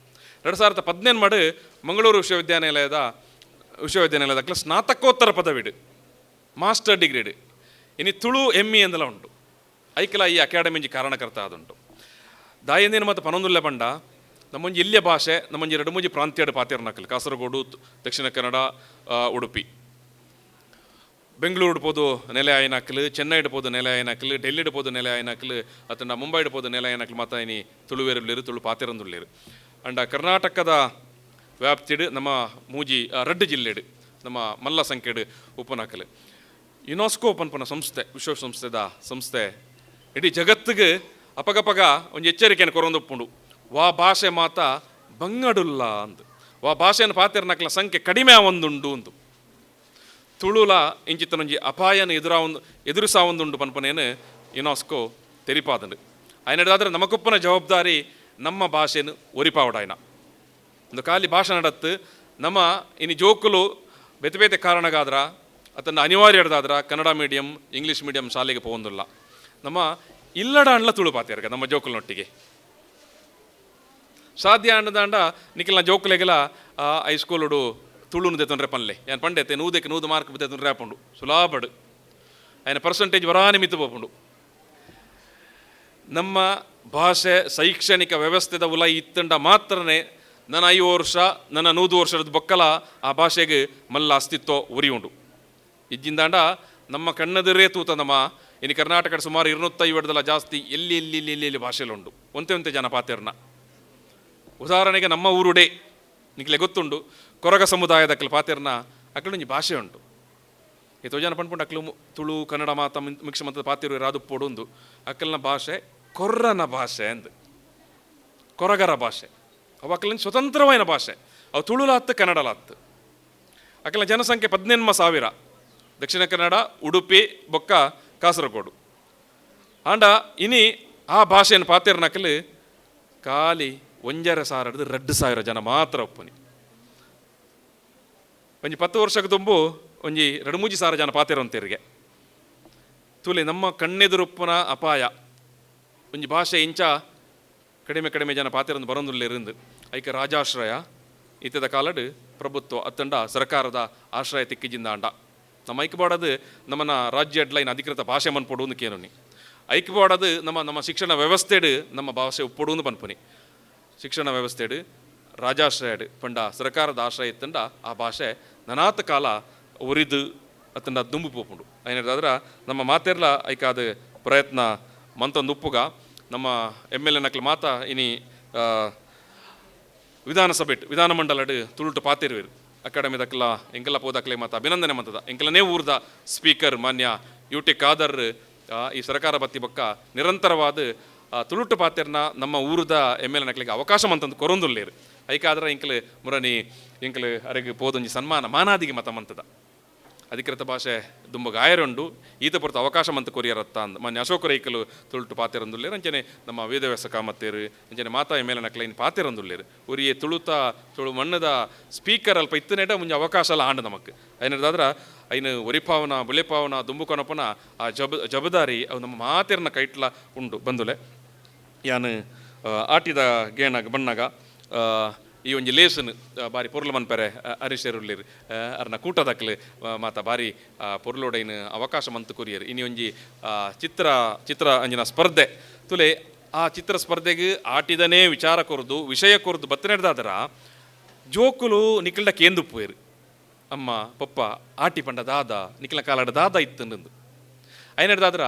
2018 ಮಾಡು ಮಂಗಳೂರು ವಿಶ್ವವಿದ್ಯಾನಿಲಯದ ಸ್ನಾತಕೋತ್ತರ ಪದವಿಡು ಮಾಸ್ಟರ್ ಡಿಗ್ರಿಡ್ ಇನಿ ತುಳು ಎಮ್ ಇ ಎಂದಲ ಉಂಟು. ಐಕಲ ಈ ಅಕಾಡೆಮಿ ಕಾರಣಕರ್ತ ಆದುಂಟು. ದಾಯಂದೇನು ಮತ್ತು ಪನೊಂದುಲ್ಲೆ ಪಂಡ ನಮ್ಮೊಂಜಿ ಇಲ್ಲಿಯ ಭಾಷೆ ನಮ್ಮೊಂಜಿ ಎರಡು ಮೂಜಿ ಪ್ರಾಂತ್ಯಡು ಪಾತೆರ್ನಕಲ್ ಕಾಸರಗೋಡು, ದಕ್ಷಿಣ ಕನ್ನಡ, ಉಡುಪಿ, ಬೆಂಗಳೂರು ಪೋದು ನೆಲೆ ಆಯ್ನಕ್ಲು, ಚೆನ್ನೈಡ್ ಪೋದು ನೆಲೆ ಆಯ್ನಕ್ಲು, ಡೆಲ್ಲಿಡ್ ಪೋದು ನೆಲೆ ಆಯ್ನಕ್ಲು, ಅತಂಡ ಮುಂಬೈಡ್ ಪೋದು ನೆಲೆ ಆಯ್ನಕ್ಲು ಮಾತ ಇನಿ ತುಳುವೇರುಳ್ಳೇರು ತುಳು ಪಾತೆರಂದುಳ್ಳೇರು. ಅಂಡ ಕರ್ನಾಟಕದ ವ್ಯಾಪ್ತಿಡು ನಮ್ಮ ಮೂಜಿ ರಡ್ಡು ಜಿಲ್ಲೆಡು ನಮ್ಮ ಮಲ್ಲ ಸಂಖ್ಯೆಡು ಉಪನಾಕಲು. ಯುನೆಸ್ಕೋ ಪನ್ಪನ ಸಂಸ್ಥೆ, ವಿಶ್ವಸಂಸ್ಥೆದ ಸಂಸ್ಥೆ ಇಡೀ ಜಗತ್ತಿಗೆ ಅಪಗಪಗ ಒಂದು ಎಚ್ಚರಿಕೆಯನ್ನು ಕೊರೊಂದುಪ್ಪುಂಡು. ವಾ ಭಾಷೆ ಮಾತ ಬಂಗಡುಲ್ಲ ಅಂದು, ವಾ ಭಾಷೆಯನ್ನು ಪಾತೆರ್ನಕ್ಲ ಸಂಖ್ಯೆ ಕಡಿಮೆ ಒಂದುಂಡು ಅಂದು. ತುಳುಲ ಇಂಚಿತ್ತನೊಂಜಿ ಅಪಾಯನ ಎದುರಿಸಾವೊಂದುಂಡು ಪನ್ಪನೇನು ಯುನೆಸ್ಕೋ ತೆರಿಪಾದಂಡು. ಆಯ್ನದಾದ್ರೆ ನಮಕೊಪ್ಪನ ಜವಾಬ್ದಾರಿ ನಮ್ಮ ಭಾಷೆಯನ್ನು ಒರಿಪಾವಡಾಯ್ನ. ಒಂದು ಖಾಲಿ ಭಾಷೆ ನಡತ್ತು ನಮ್ಮ ಇನಿ ಜೋಕುಲು ಬೇತೆ ಬೇತೆ ಕಾರಣಗಾದ್ರ ಅದನ್ನು ಅನಿವಾರ್ಯ ಹಿಡ್ದಾದ್ರ ಕನ್ನಡ ಮೀಡಿಯಂ ಇಂಗ್ಲೀಷ್ ಮೀಡಿಯಂ ಶಾಲೆಗೆ ಪೋವೊಂದಿಲ್ಲ. ನಮ್ಮ ಇಲ್ಲಡ ಅಣ್ಲ ತುಳು ಪಾತೆರ್ಗ ನಮ್ಮ ಜೋಕುಲನೊಟ್ಟಿಗೆ ಸಾಧ್ಯ ಅಂಡದಾಂಡ ನಿಖಿಲ್ನ ಜೋಕುಲೆಗೆಲ ಹೈಸ್ಕೂಲುಡು ತುಳುನು ದೆತ್ತೊಂಡ್ರೆ ಪನ್ಲೆ ಯಾನ್ ಪಂಡೆತೆ ನೂದಕ್ಕೆ 100 ಮಾರ್ಕ್ ದೆತ್ತೊಂಡ್ರೆ ಆಪುಂಡು ಸುಲಾಬಡು ಆಯ್ನ ಪರ್ಸೆಂಟೇಜ್ ವರಾನಿ ಮಿತ್ತು ಪೋಪುಂಡು. ನಮ್ಮ ಭಾಷೆ ಶೈಕ್ಷಣಿಕ ವ್ಯವಸ್ಥೆದ ಉಲ ಇತ್ತಂಡ ಮಾತ್ರನೇ ನನ್ನ 5 ವರ್ಷ ನನ್ನ 100 ವರ್ಷದ ಬೊಕ್ಕಲ ಆ ಭಾಷೆಗೆ ಮಲ್ಲ ಅಸ್ತಿತ್ವ ಉರಿಯುಂಡು. ಇಜ್ಜಿಂದಾಂಡ ನಮ್ಮ ಕಣ್ಣದಿರೇ ತೂತ ನಮ್ಮ ಇನ್ನು ಕರ್ನಾಟಕದ ಸುಮಾರು 250 ಜಾಸ್ತಿ ಎಲ್ಲಿ ಎಲ್ಲಿ ಎಲ್ಲಿ ಎಲ್ಲಿ ಎಲ್ಲಿ ಭಾಷೆಲುಂಡು ಒಂತೆ ಒಂತೆ ಜನ ಪಾತೆರ್ನ. ಉದಾಹರಣೆಗೆ ನಮ್ಮ ಊರುಡೆ ನಿಕ್ಲೆ ಗೊತ್ತುಂಡು ಕೊರಗ ಸಮುದಾಯದ ಅಕ್ಲು ಪಾತೆರ್ನ ಅಕ್ಲೊಂಜಿ ಭಾಷೆ ಉಂಟು. ಈ ಜನ ಪನ್ಪುಂಡು ಅಕ್ಲು ತುಳು ಕನ್ನಡ ಮಾತ ಮಿಕ್ಸ್ ಮಂತದ ಪಾತೆರು ರಾದುಪ್ಪೊಡುಂದು. ಅಕ್ಕಲ್ನ ಭಾಷೆ ಕೊರ್ರನ ಭಾಷೆ ಅಂದು, ಕೊರಗರ ಭಾಷೆ. ಅವು ಅಕ್ಕಲಿನ ಸ್ವತಂತ್ರವಾದ ಭಾಷೆ. ಅವು ತುಳುಲಾತ್ತು ಕನ್ನಡಲಾತ್ತು. ಅಕ್ಕಲ ಜನಸಂಖ್ಯೆ 18,000, ದಕ್ಷಿಣ ಕನ್ನಡ, ಉಡುಪಿ, ಬೊಕ್ಕ ಕಾಸರಗೋಡು. ಆಂಡ ಇನಿ ಆ ಭಾಷೆಯನ್ನು ಪಾತೆರ್ನಕಲು ಖಾಲಿ 1,500 2,000 ಜನ ಮಾತ್ರ ಒಪ್ಪುನಿ. ಒಂಜಿ 10 ವರ್ಷಕ್ಕೆ ತುಂಬು ಒಂಜಿ 2-3 ಸಾವಿರ ಜನ ಪಾತೆರಂತೆರಿಗೆ. ತುಲೆ ನಮ್ಮ ಕಣ್ಣೆದುರುಪ್ಪುನ ಅಪಾಯ ಒಂಜಿ ಭಾಷೆ ಇಂಚ ಕಡಿಮೆ ಕಡಿಮೆ ಜನ ಪಾತೆರಂದು ಬರೊಂದುಲ್ಲೆರಿಂದು. ಐಕ ರಾಜಾಶ್ರಯ ಇತ್ತದ ಕಾಲಡು ಪ್ರಭುತ್ವ ಅತ್ತಂಡ ಸರ್ಕಾರದ ಆಶ್ರಯ ತಿಕ್ಕಿಜಿಂದ ಅಂಡ ನಮ್ಮ ಐಕ್ಬೋಡದು ನಮ್ಮನ್ನ ರಾಜ್ಯ ಹೆಡ್ಲೈನ್ ಅಧಿಕೃತ ಭಾಷೆ ಮನ್ಪೊಡು ಕೇನುನಿ. ಐಕ್ಬೋಡದು ನಮ್ಮ ನಮ್ಮ ಶಿಕ್ಷಣ ವ್ಯವಸ್ಥೆಡು ನಮ್ಮ ಭಾಷೆ ಉಪ್ಪೊಡು ಪನ್ಪುನಿ. ಶಿಕ್ಷಣ ವ್ಯವಸ್ಥೆಡು ರಾಜಾಶ್ರಯಡು ಪಂಡ ಸರ್ಕಾರದ ಆಶ್ರಯ ಇತ್ತಂಡ ಆ ಭಾಷೆ ನನಾತ ಕಾಲ ಒರಿದು ಅತ್ತಂಡ ದುಂಬು ಪೋಪುಂಡು. ಐನದಾದ್ರೆ ನಮ್ಮ ಮಾತೆರ್ಲ ಐಕಾದ ಪ್ರಯತ್ನ ಮಂತೊಂದು ಉಪ್ಪುಗ ನಮ್ಮ ಎಮ್ ಎಲ್ ಎ ನಕ್ಲು ಮಾತ ಇನಿ ವಿಧಾನಸಭೆ ವಿಧಾನಮಂಡಲಡು ತುಳುಟು ಪಾತಿರುವೆರು. ಅಕಾಡೆಮಿ ದಕ್ಲ ಎಂಕೆಲ್ಲ ಪೋದಕ್ಲೆ ಮಾತ ಅಭಿನಂದನೆ ಮಂತದ. ಎಂಕಲನೇ ಊರ್ದ ಸ್ಪೀಕರ್ ಮಾನ್ಯ ಯು ಟಿ ಖಾದರ್ ಈ ಸರ್ಕಾರ ಬತ್ತಿ ಬೊಕ್ಕ ನಿರಂತರವಾದ ತುಳುಟು ಪಾತೆರ್ನ ನಮ್ಮ ಊರ್ದ ಎಮ್ ಎಲ್ ಎ ನಕ್ಲಿಗೆ ಅವಕಾಶ ಮಂತಂದು ಕೊರೊಂದುಲ್ಲೇರು. ಐಕಾದ್ರ ಎಂಕಲ್ ಮುರನಿ ಎಂಕಲ್ ಅರೆಗ್ ಪೋದೊಂಜಿ ಸನ್ಮಾನ ಮಾನಾದಿಗೆ ಮತ ಮಂತದ. ಅಧಿಕೃತ ಭಾಷೆ ದುಂಬ ಗಾಯರುಂಡು ಈತ ಪೊರ್ತು ಅವಕಾಶ ಮಂತ ಕೊರಿಯರತ್ತ ಅಂದ್ ಮಾನ್ಯ ಅಶೋಕ ರೈಕಲು ತುಳುಟು ಪಾತೆರಂದುಲ್ಲೇರು. ಅಂಚನೆ ನಮ್ಮ ವೇದವ್ಯಾಸ ಕಾಮತ್ತೇರು ಅಂಚನೆ ಮಾತಾ ಎಮ್ ಎಲ್ ಎ ನಕ್ಲೈನ್ ಪಾತೆರಂದುಲ್ಲೇರು. ಉರಿಯೇ ತುಳುತ ತುಳು ಮಣ್ಣದ ಸ್ಪೀಕರ್ ಅಲ್ಪ ಇತ್ತನೇಟ ಮುಂಜೆ ಅವಕಾಶ ಎಲ್ಲ ಆಂಡ ನಮಕ್. ಐನದಾದ್ರ ಐನು ಒರಿಪಾವನ ಬುಲೆಪಾವನ ದುಂಬು ಕೊನಪನ ಆ ಜಬದಾರಿ ಅವು ನಮ್ಮ ಮಾತೆರ್ನ ಕೈಟ್ಲ ಉಂಡು ಬಂದುಲೆ. ಯಾನು ಆಟಿದ ಗೇಣಾಗ ಬಣ್ಣಾಗ ಈ ಒಂಜಿ ಲೇಸನ್ ಬಾರಿ ಪೊರ್ಲು ಮನ್ಪೆರೆ ಅರಿಶೇರುಲ್ಲೇರು ಅರ್ನ ಕೂಟದಕ್ಲು ಮಾತ ಬಾರಿ ಪೊರ್ಲುಡೈನ್ ಅವಕಾಶ ಮಂತು ಕೊರಿಯರ್. ಇನಿ ಒಂಜಿ ಚಿತ್ರ ಚಿತ್ರ ಅಂಜಿನ ಸ್ಪರ್ಧೆ ತುಲೆ ಆ ಚಿತ್ರ ಸ್ಪರ್ಧೆಗೆ ಆಟಿದನೇ ವಿಚಾರ ಕೊರ್ದು ವಿಷಯ ಕೊರ್ದು ಬತ್ತನೆಡ್ದಾದರ ಜೋಕುಲು ನಿಖಿಲ್ಡ ಕೇಂದುಪ್ಪುವೇರು. ಅಮ್ಮ ಪಪ್ಪ ಆಟಿ ಪಂಡ ದಾದ ನಿಖಿಲ ಕಾಲಡ ದಾದ ಇತ್ತಂದು ಐನಡ್ದಾದ್ರ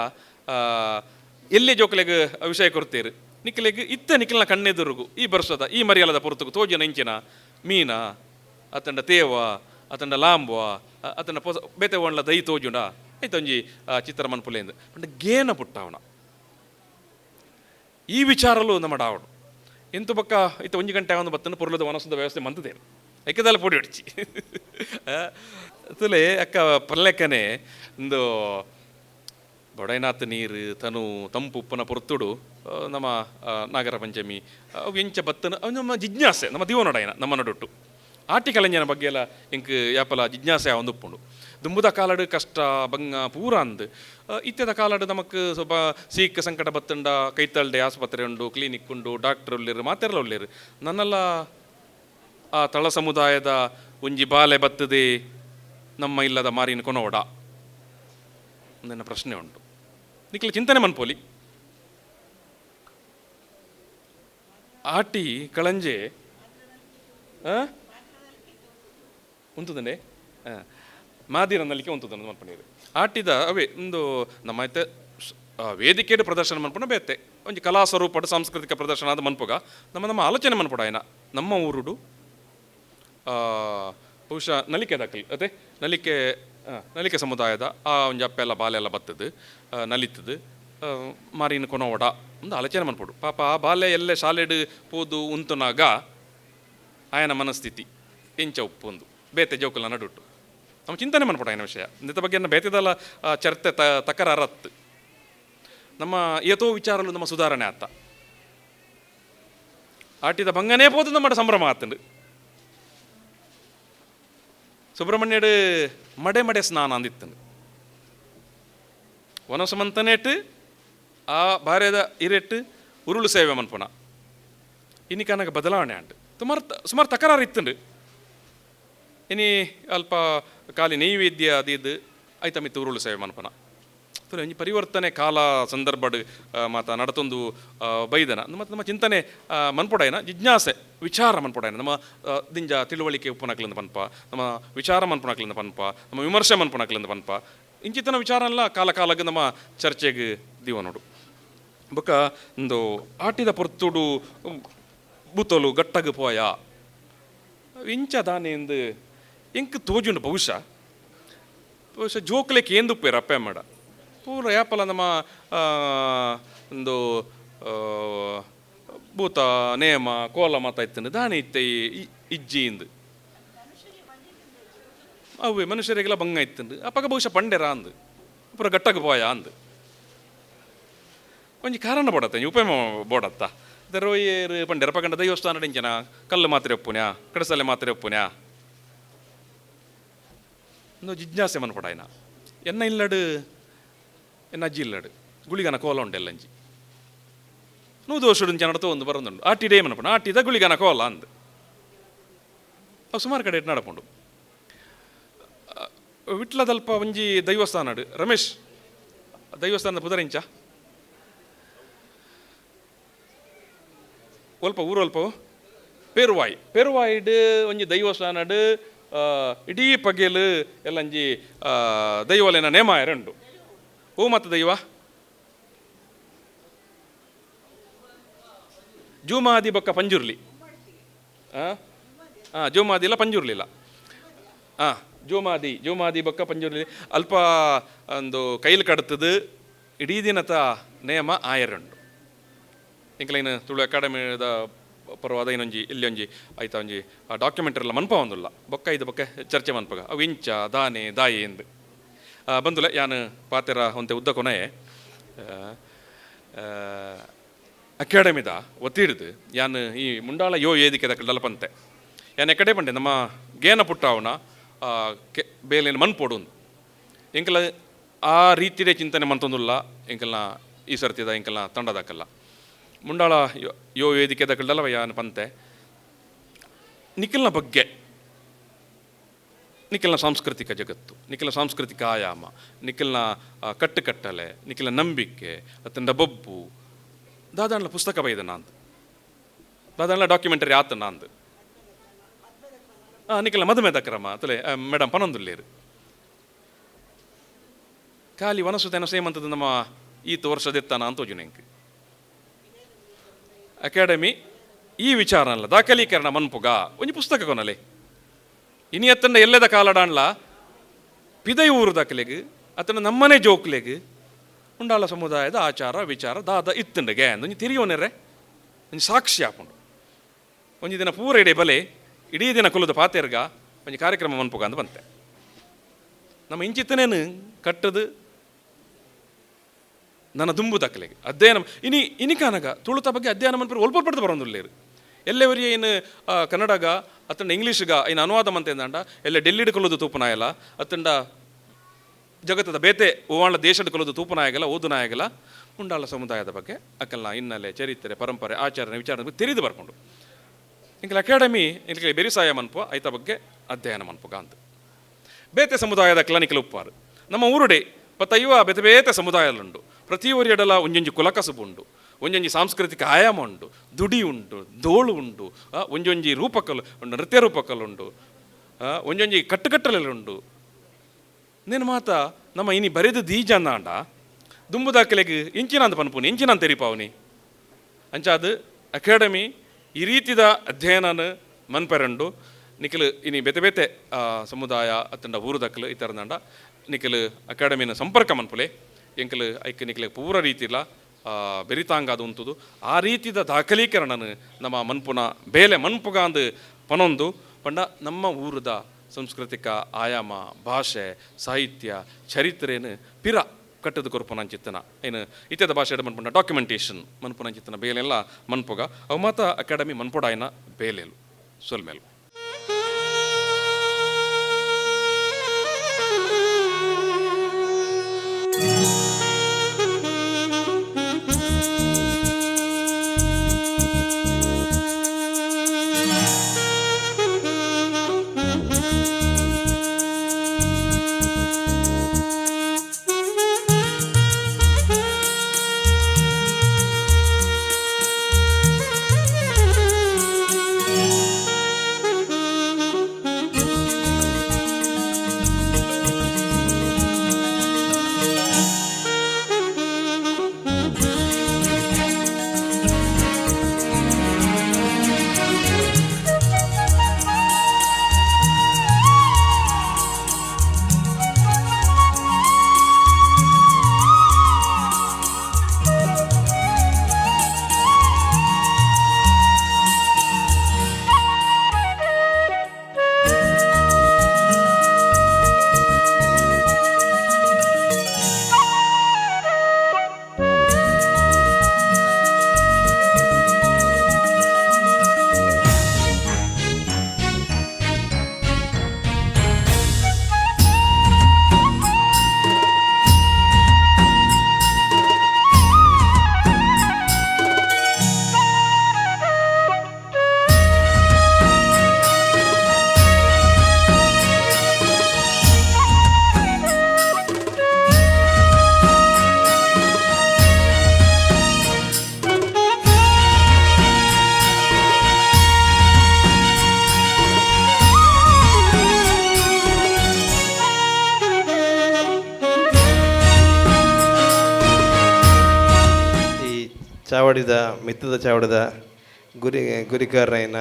ಎಲ್ಲಿ ಜೋಕುಲೆಗ್ ವಿಷಯ ಕೊರ್ತೇರು ನಿಖಿಲೆಗ್ ಇತ್ತ ನಿಖಿಲ್ನ ಕಣ್ಣೆದುರುಗು ಈ ಬರ್ಸದ ಈ ಮರಿಯಲದ ಪೊರ್ತುಗು ತೋಜಿನ ಇಂಚಿನ ಮೀನ ಅತಂಡ ತೇವ ಅತಂಡ ಲಾಂಬುವ ಅತಂಡ ಪೊಸ ಬೇತೆ ಒಣ್ಲ ದೈ ತೋಜುಂಡ ಐತೊಂಜಿ ಚಿತ್ರ ಮನ್ಪುಲೇಂದು ಪಂಡ ಗೇನ ಪುಟ್ಟವನ ಈ ವಿಚಾರಲು ನಮ್ಮ ಡಾವಡು ಎಂತು ಬಕ್ಕ ಇತ್ತ ಒಂಜಿ ಗಂಟೆ ಒಂದು ಬತ್ತನ ಪೊರ್ಲದ ವನಸದ ವ್ಯವಸ್ಥೆ ಮಂತದೇನು ಐಕದಲ್ಲ ಪೊಡಿ ಹೊಡಿಚಿ ತುಲೆ ಅಕ್ಕ ಪಲ್ಲೆಕ್ಕನೆ ಒಂದು ಬೊಡೈನಾಥ ನೀರು ತನು ತಂಪು ಉಪ್ಪನ ಪೊರ್ತುಡು ನಮ್ಮ ನಾಗರ ಪಂಚಮಿ ಅವು ಎಂಚ ಬತ್ತನ ಅವು ನಮ್ಮ ಜಿಜ್ಞಾಸೆ ನಮ್ಮ ದಿವನೊಡೈನ ನಮ್ಮ ನಡುಟ್ಟು ಆಟಿ ಕಲಂಜನ ಬಗ್ಗೆ ಎಲ್ಲ ಎಂಕ್ ಯಾಪಲ ಜಿಜ್ಞಾಸೆ ಒಂದು ಉಪ್ಪುಂಡು. ದುಂಬುದ ಕಾಲಡು ಕಷ್ಟ ಬಂಗ ಪೂರ ಅಂದ್ ಇತ್ಯದ ಕಾಲಡು ನಮಕ್ ಸ್ವಲ್ಪ ಸೀಕ್ ಸಂಕಟ ಬತ್ತಂಡ ಕೈತಲ್ಡೆ ಆಸ್ಪತ್ರೆ ಉಂಡು, ಕ್ಲಿನಿಕ್ ಉಂಡು, ಡಾಕ್ಟರ್ ಉಲ್ಲೇರು, ಮಾತೆರ್ಲ ಉಲ್ಲೇರು. ನನ್ನೆಲ್ಲ ಆ ತಳ ಸಮುದಾಯದ ಒಂಜಿ ಬಾಲೆ ಬತ್ತದೆ ನಮ್ಮ ಇಲ್ಲದ ಮಾರಿನ ಕೊನೋಡ ನನ್ನ ಪ್ರಶ್ನೆ ಉಂಟು. ನಿಕ್ಲೆ ಚಿಂತನೆ ಮನ್ಪೋಲಿ. ಆಟಿ ಕಳಂಜೆ ಉಂತುದಂಡೆ ಮಾದಿರ ನಲಿಕೆ ಉಂತುದಂದು ಮನ್ಪಣಿರು ಆಟಿದ ಅವೇ ಒಂದು ನಮ್ಮ ಐತೆ ವೇದಿಕೆಡು ಪ್ರದರ್ಶನ ಮನ್ಪುಣ ಬೇತೆ ಒಂಜಿ ಕಲಾ ಸ್ವರೂಪಡು ಸಾಂಸ್ಕೃತಿಕ ಪ್ರದರ್ಶನ ಆದ ಮನ್ಪುಗ ನಮ್ಮ ನಮ್ಮ ಆಲೋಚನೆ ಮನ್ಪುಡ ಆಯ್ನ ನಮ್ಮ ಊರುಡು ಬಹುಶಃ ನಲಿಕೆ ದಾಖಲೆ ಅದೇ ನಲಿಕೆ ನಲಿಕೆ ಸಮುದಾಯದ ಆ ಒಂಜಿ ಅಪ್ಪೆಲ್ಲ ಬಾಲೆಲ್ಲ ಬತ್ತದು ನಲಿತದು ಮಾರಿನ ಕೊನೋಡ ಒಂದು ಆಲೋಚನೆ ಮನ್ಪುಡು. ಪಾಪ ಆ ಬಾಲೆ ಎಲ್ಲೆ ಶಾಲೆಡು ಪೋದು ಉಂತುನಾಗ ಆಯನ ಮನಸ್ಥಿತಿ ಎಂಚ ಉಪ್ಪೊಂದು ಬೇತೆ ಜೋಕುಲ ನಡುಟ್ಟು ನಮ್ಮ ಚಿಂತನೆ ಮನ್ಪುಡ ಆಯನ ವಿಷಯ ಇಂಥ ಬಗ್ಗೆ ಬೇತೆದಲ್ಲ ಚರ್ತೆ ತಕರಾರತ್ತು ನಮ್ಮ ಏತೋ ವಿಚಾರಲು ನಮ್ಮ ಸುಧಾರಣೆ ಆತ ಆಟಿದ ಬಂಗನೇ ಪೋದು ನಮ್ಮ ಸಂಭ್ರಮ ಆತಂಡು. ಸುಬ್ರಹ್ಮಣ್ಯಡು ಮಡೆ ಮಡೆ ಸ್ನಾನ ಅಂದಿತ್ತಂಡು ವನಸಮಂತನೇಟ್ ಆ ಭಾರ್ಯದ ಇರೆಟ್ಟು ಉರುಳು ಸೇವೆ ಮನ್ಪುನ ಇನ್ನಿಕನಗ ಬದಲಾವಣೆ ಆಂಡ್ ಸುಮಾರು ತಕರಾರು ಇತ್ತಂಡು. ಇನಿ ಅಲ್ಪ ಖಾಲಿ ನೈವೇದ್ಯ ಅದು ಐತ ಮಿತ್ತು ಉರುಳು ಸೇವೆ ಮನ್ಪುನ ತುಲೆ ಒಂಜಿ ಪರಿವರ್ತನೆ ಕಾಲ ಸಂದರ್ಭಡ್ ಮಾತ ನಡತೊಂದು ಬೈದನ ಮತ್ತು ನಮ್ಮ ಚಿಂತನೆ ಮನ್ಪೊಡಾಯನ ಜಿಜ್ಞಾಸೆ ವಿಚಾರ ಮನ್ಪೊಡಾಯನ ನಮ್ಮ ದಿಂಜ ತಿಳುವಳಿಕೆ ಉಪ್ಪುನಕ್ಲಿಂದ ಪನ್ಪ ನಮ್ಮ ವಿಚಾರ ಮನ್ಪುನಕ್ಲಿಂದ ಪನ್ಪ ನಮ್ಮ ವಿಮರ್ಶೆ ಮನ್ಪುನಕ್ಲಿಂದ ಪನ್ಪ ಇಂಚಿತನ ವಿಚಾರ ಅಲ್ಲ ಕಾಲ ಕಾಲಕ್ಕೆ ನಮ್ಮ ಚರ್ಚೆಗೆ ದಿವ ನೋಡು. ಬೊಕ ಒಂದು ಆಟಿದ ಪೊರ್ತುಡು ಬುತೋಲು ಗಟ್ಟಗ ಪೋಯ ಇಂಚ ದಾನೆ ಎಂದು ಎಂಕ್ ತೋಜುಂಡು ಬಹುಶಃ ಬಹುಶಃ ಜೋಕ್ಲೆಕ್ ಏಂದುಪ್ಪೇರು ಅಪ್ಪೆ ಅಮ್ಮಡ ಪೂರ ಯಾಪಲ ನಮ್ಮ ಒಂದು ಭೂತ ನೇಮ ಕೋಲ ಮಾತ ಇತ್ತಂದು ದಾನೆ ಇತ್ತೆ ಇಜ್ಜಿ ಇಂದು ಅವೇ ಮನುಷ್ಯರಿಗೆಲ್ಲ ಬಂಗ ಇತ್ತಂದು ಅಪ್ಪಗ ಬಹುಶಃ ಪಂಡೆರ ಅಂದು ಪೂರ ಗಟ್ಟಗ ಪೋಯ ಅಂದು ಒಂಜಿ ಕಾರಣ ಬೋಡತ್ತ ಉಪಯೋಗ ಬೋಡತ್ತ ದರೋಯೇರು ಪಂಡೆರ ಪಗಂಡ ದೈವಸ್ಥಾನ ಡಿಂಚನ ಕಲ್ಲು ಮಾತ್ರೆ ಒಪ್ಪುನ್ಯಾ ಕಡಸಲೆ ಮಾತ್ರೆ ಒಪ್ಪುನ್ಯಾ ಒಂದು ಜಿಜ್ಞಾಸೆ ಮನ್ಪಡಾಯ್ನ ಎನ್ನ ಇಲ್ಲಡು ಎನ್ನ ಅಜ್ಜಿ ಇಲ್ಲಡು ಗುಳಿಗನ ಕೋಲ ಉಂಡೆಲ್ಲಂಜಿ ನೂದು ವರ್ಷಡು ನಡತ ಒಂದು ಬರೋದುಂಡು ಆಟಿಡೇ ಮನಪಣ ಆಟಿದ ಗುಳಿಗನ ಕೋಲ ಅಂದು ಅವು ಸುಮಾರು ಕಡೆ ನಡಪುಂಡು. ವಿಟ್ಲದಲ್ಪ ಒಂಜಿ ದೈವಸ್ಥಾನಡು ರಮೇಶ್ ದೈವಸ್ಥಾನದ ಪುದರಿಂಚ ಒಲ್ಪ ಊರು ಅಲ್ಪ ಪೇರುವಾಯಿ ಪೇರುವಾಯಿಡ್ ಒಂಜಿ ದೈವಸ್ಥಾನಡು ಇಡೀ ಪಗೆಲು ಎಲ್ಲಂಜಿ ದೈವಲೇನ ನೇಮ ಉಂಡು. ಓ ಮತ್ತು ದೈವ ಜೂಮಾದಿ ಬೊಕ್ಕ ಪಂಜುರ್ಲಿ ಹಾಂ ಜೂಮಾದಿ ಇಲ್ಲ ಪಂಜುರ್ಲಿಲ್ಲ ಹಾಂ ಜೂಮಾದಿ ಜೂಮಾದಿ ಬೊಕ್ಕ ಪಂಜುರ್ಲಿ ಅಲ್ಪ ಒಂದು ಕೈಲಿ ಕಡ್ತದು ಇಡೀ ದಿನತ ನೇಮ ಆಯರುಂಡು. ಎಂಕ್ಲೈನ್ ತುಳು ಅಕಾಡೆಮಿದ ಪರವಾದ ಇನ್ನೊಂಜಿ ಇಲ್ಲಿ ಒಂಜಿ ಆಯ್ತಾ ಒಂಜಿ ಡಾಕ್ಯುಮೆಂಟರಿ ಎಲ್ಲ ಮನ್ಪ ಒಂದುಲ್ಲ ಬೊಕ್ಕ ಇದು ಬೊಕ್ಕ ಚರ್ಚೆ ಮನ್ಪಗ ಅವು ಇಂಚ ದಾನೆ ದಾಯಿ ಎಂದು ಬಂದುಲ್ಲ ಯಾನು ಪಾತೆರ ಒಂತೆ ಉದ್ದ ಕೊನೆ ಅಕಾಡೆಮಿದ ಒತ್ತಿಡ್ದು ಯಾನು ಈ ಮುಂಡಾಳ ಯೋ ವೇದಿಕೆದ ಡಲಪಂತೆ ಯಾನ್ ಎಕಡೆ ಪಂಡೆ ನಮ್ಮ ಗೇನ ಪುಟ್ಟಾವನ ಕೆ ಬೇಲೇನು ಮನ್ಪೋಡು ಎಂಕಲ ಆ ರೀತಿಯೇ ಚಿಂತನೆ ಮಂತೊಂದುಲ್ಲ ಎಂಕಲ್ನ ಈ ಸರ್ತಿದ ಎಂಕಲ್ನ ತಂಡದಾಕಲ್ಲ ಮುಂಡಾಳ ಯೋ ವೇದಿಕೆದ ಡಲವ ಯಾನ್ ಪಂತೆ ನಿಖಲ್ನ ಬಗ್ಗೆ ನಿಖಲ್ನ ಸಾಂಸ್ಕೃತಿಕ ಜಗತ್ತು ನಿಖಲ ಸಾಂಸ್ಕೃತಿಕ ಆಯಾಮ ನಿಖಲ್ನ ಕಟ್ಟುಕಟ್ಟಲೆ ನಿಖಲ ನಂಬಿಕೆ ಅತ್ತಂಡ ಬೊಬ್ಬು ದಾದಾಂಡ್ಲ ಪುಸ್ತಕ ಬೈದ ನಾಂದು ದಾದಾಂಡ್ಲ ಡಾಕ್ಯುಮೆಂಟರಿ ಆತ ನಾಂದು ನಿಖಲ ಮದುಮೆದ ಕ್ರಮ ಅತಲೆ ಮೇಡಮ್ ಪನೊಂದುಲ್ಲೇರು ಖಾಲಿ ವನಸುತೇನ ಸೇಮಂತದ ನಮ್ಮ ಈತ ವರ್ಷದೆತ್ತಾನ ಅಂತ ಎಂಕ್ ಅಕಾಡೆಮಿ ಈ ವಿಚಾರ ಅಲ್ಲ ದಾಖಲೀಕರಣ ಮನ್ಪುಗ ಒಂಜಿ ಪುಸ್ತಕ ಕೊನಲೆ ಇನಿ ಅತ್ತಂಡ ಎಲ್ಲದ ಕಾಲಡಾನ್ಲ ಪಿದೈ ಊರು ದಾಖಲೆಗ್ ಅತ್ತಂಡ ನಮ್ಮನೆ ಜೋಕ್ಲೆಗ್ ಉಂಡಾಲ ಸಮುದಾಯದ ಆಚಾರ ವಿಚಾರ ದಾದ ಇತ್ತಂಡಗೆ ಒಂಜಿ ತಿರಿಯೋನೆರೆ ಒಂಜಿ ಸಾಕ್ಷಿ ಆಪುಂಡು ಒಂಜಿ ದಿನ ಪೂರ ಇಡೀ ಬಲೆ ಇಡೀ ದಿನ ಕುಲದ ಪಾತೆರ್ಗ ಒಂಜಿ ಕಾರ್ಯಕ್ರಮ ಮನ್ಪುಗ ಅಂತ ಬಂತೆ ನಮ್ಮ ಇಂಚಿತ್ತನೇನು ಕಟ್ಟದು ನನ್ನ ದುಂಬು ದಾಖಲೆಗೆ ಅಧ್ಯಯನ ಇನಿ ಇನಿಕಾನಗ ತುಳುತ ಬಗ್ಗೆ ಅಧ್ಯಯನ ಮನ್ಪುರ ಒಲ್ಪ ಪಡ್ದು ಬರೋದಿಲ್ಲೇರು ಎಲ್ಲೆವರಿ ಏನು ಕನ್ನಡಗ ಅತ್ತಂಡ ಇಂಗ್ಲೀಷ್ಗ ಏನು ಅನುವಾದ ಮಂತೆ ಎಂದಾಂಡ ಎಲ್ಲ ಡೆಲ್ಲಿಡ್ ಕೊಲ್ಲೋದು ತೂಪನಾಯಲ್ಲ ಅತ್ತಂಡ ಜಗತ್ತದ ಬೇತೆ ಓವಾಳ ದೇಶದ ಕೊಲ್ಲೋದು ತೂಪನಾಯಗಲ ಓದುನಾಯಗಲ ಮುಂಡಾಳ ಸಮುದಾಯದ ಬಗ್ಗೆ ಅಕ್ಕಲ್ನ ಹಿನ್ನೆಲೆ, ಚರಿತ್ರೆ, ಪರಂಪರೆ, ಆಚರಣೆ, ವಿಚಾರಣೆ ಬಗ್ಗೆ ತಿಳಿದು ಬರ್ಕೊಂಡು ಇಂಕಲ ಅಕಾಡೆಮಿ ಇಂಕಲ ಬೆರಿಸಾಯ ಮನ್ಪು ಐತ ಬಗ್ಗೆ ಅಧ್ಯಯನ ಮನ್ಪುಗ ಅಂತ ಬೇತೆ ಸಮುದಾಯದ ಕ್ಲನಿಕಲ್ ಉಪ್ಪಾರು ನಮ್ಮ ಊರುಡೆ ಪತ್ತೈವ ಬೇತೆ ಬೇತೆ ಸಮುದಾಯಲುಂಡು. ಪ್ರತಿ ಎಡಲ ಒಂಜೊಂಜಿ ಕುಲಕಸುಬು ಉಂಡು, ಒಂಜೊಂಜಿ ಸಾಂಸ್ಕೃತಿಕ ಆಯಾಮ ಉಂಡು, ದುಡಿ ಉಂಡು, ದೋಳು ಉಂಡು, ಒಂಜೊಂಜಿ ರೂಪಕಲು ಉಂಡು, ನೃತ್ಯ ರೂಪಕಲುಂಡು, ಒಂಜೊಂಜಿ ಕಟ್ಟುಕಟ್ಟಲೆಲ್ಲುಂಡು. ನೇನು ಮಾತ ನಮ್ಮ ಇನಿ ಬರೆದು ದೀಜಂದಾಂಡ ದುಂಬುದಾಕಲೆಗ್ ಇಂಚಿನಂತ ಪನ್ಪುನಿ ಇಂಚಿನಂತ ತೆರಿಪಾವನಿ ಅಂಚಾದ ಅಕಾಡೆಮಿ ಈ ರೀತಿದ ಅಧ್ಯಯನನ ಮನ್ಪೆರಂಡು ನಿಖಲ್ ಇನಿ ಬೇತೆ ಬೇತೆ ಸಮುದಾಯ ಅತ್ತಂಡ ಊರುದಕ್ಕಲು ಈ ಥರದಂಡ ನಿಖಲ್ ಅಕಾಡೆಮಿನ ಸಂಪರ್ಕ ಮನ್ಪುಲೆ ಎಂಕಲ್ ಐಕ್ ನಿಖಲ್ ಪೂರ ರೀತಿಲ ಬೆರಿತಾಂಗಾದ ಉಂತುದು ಆ ರೀತಿದ ದಾಖಲೀಕರಣನ ನಮ್ಮ ಮನ್ಪುನ ಬೇಲೆ ಮನ್ಪುಗಾಂದು ಪನೊಂದು ಪಂಡ ನಮ್ಮ ಊರದ ಸಾಂಸ್ಕೃತಿಕ ಆಯಾಮ, ಭಾಷೆ, ಸಾಹಿತ್ಯ, ಚರಿತ್ರೆನು ಪಿರ ಕಟ್ಟದ ಕೊರ್ಪುನಂಚಿತ್ತನ ಏನು ಇತ್ಯದ ಭಾಷೆ ಮನ್ಪುನ ಡಾಕ್ಯುಮೆಂಟೇಷನ್ ಮನ್ಪುನಂಚಿತ್ತನ ಬೇಲೆಲ್ಲ ಮನ್ಪುಗ ಅವು ಮಾತ ಅಕಾಡೆಮಿ ಮನ್ಪುಡಾಯನ ಬೇಲೆಲು ಸೊಲ್ಮೇಲು.
ಚಾವಡಿದ ಮಿತ್ತದ ಚಾವಡಿದ ಗುರಿಕಾರರಾಯನ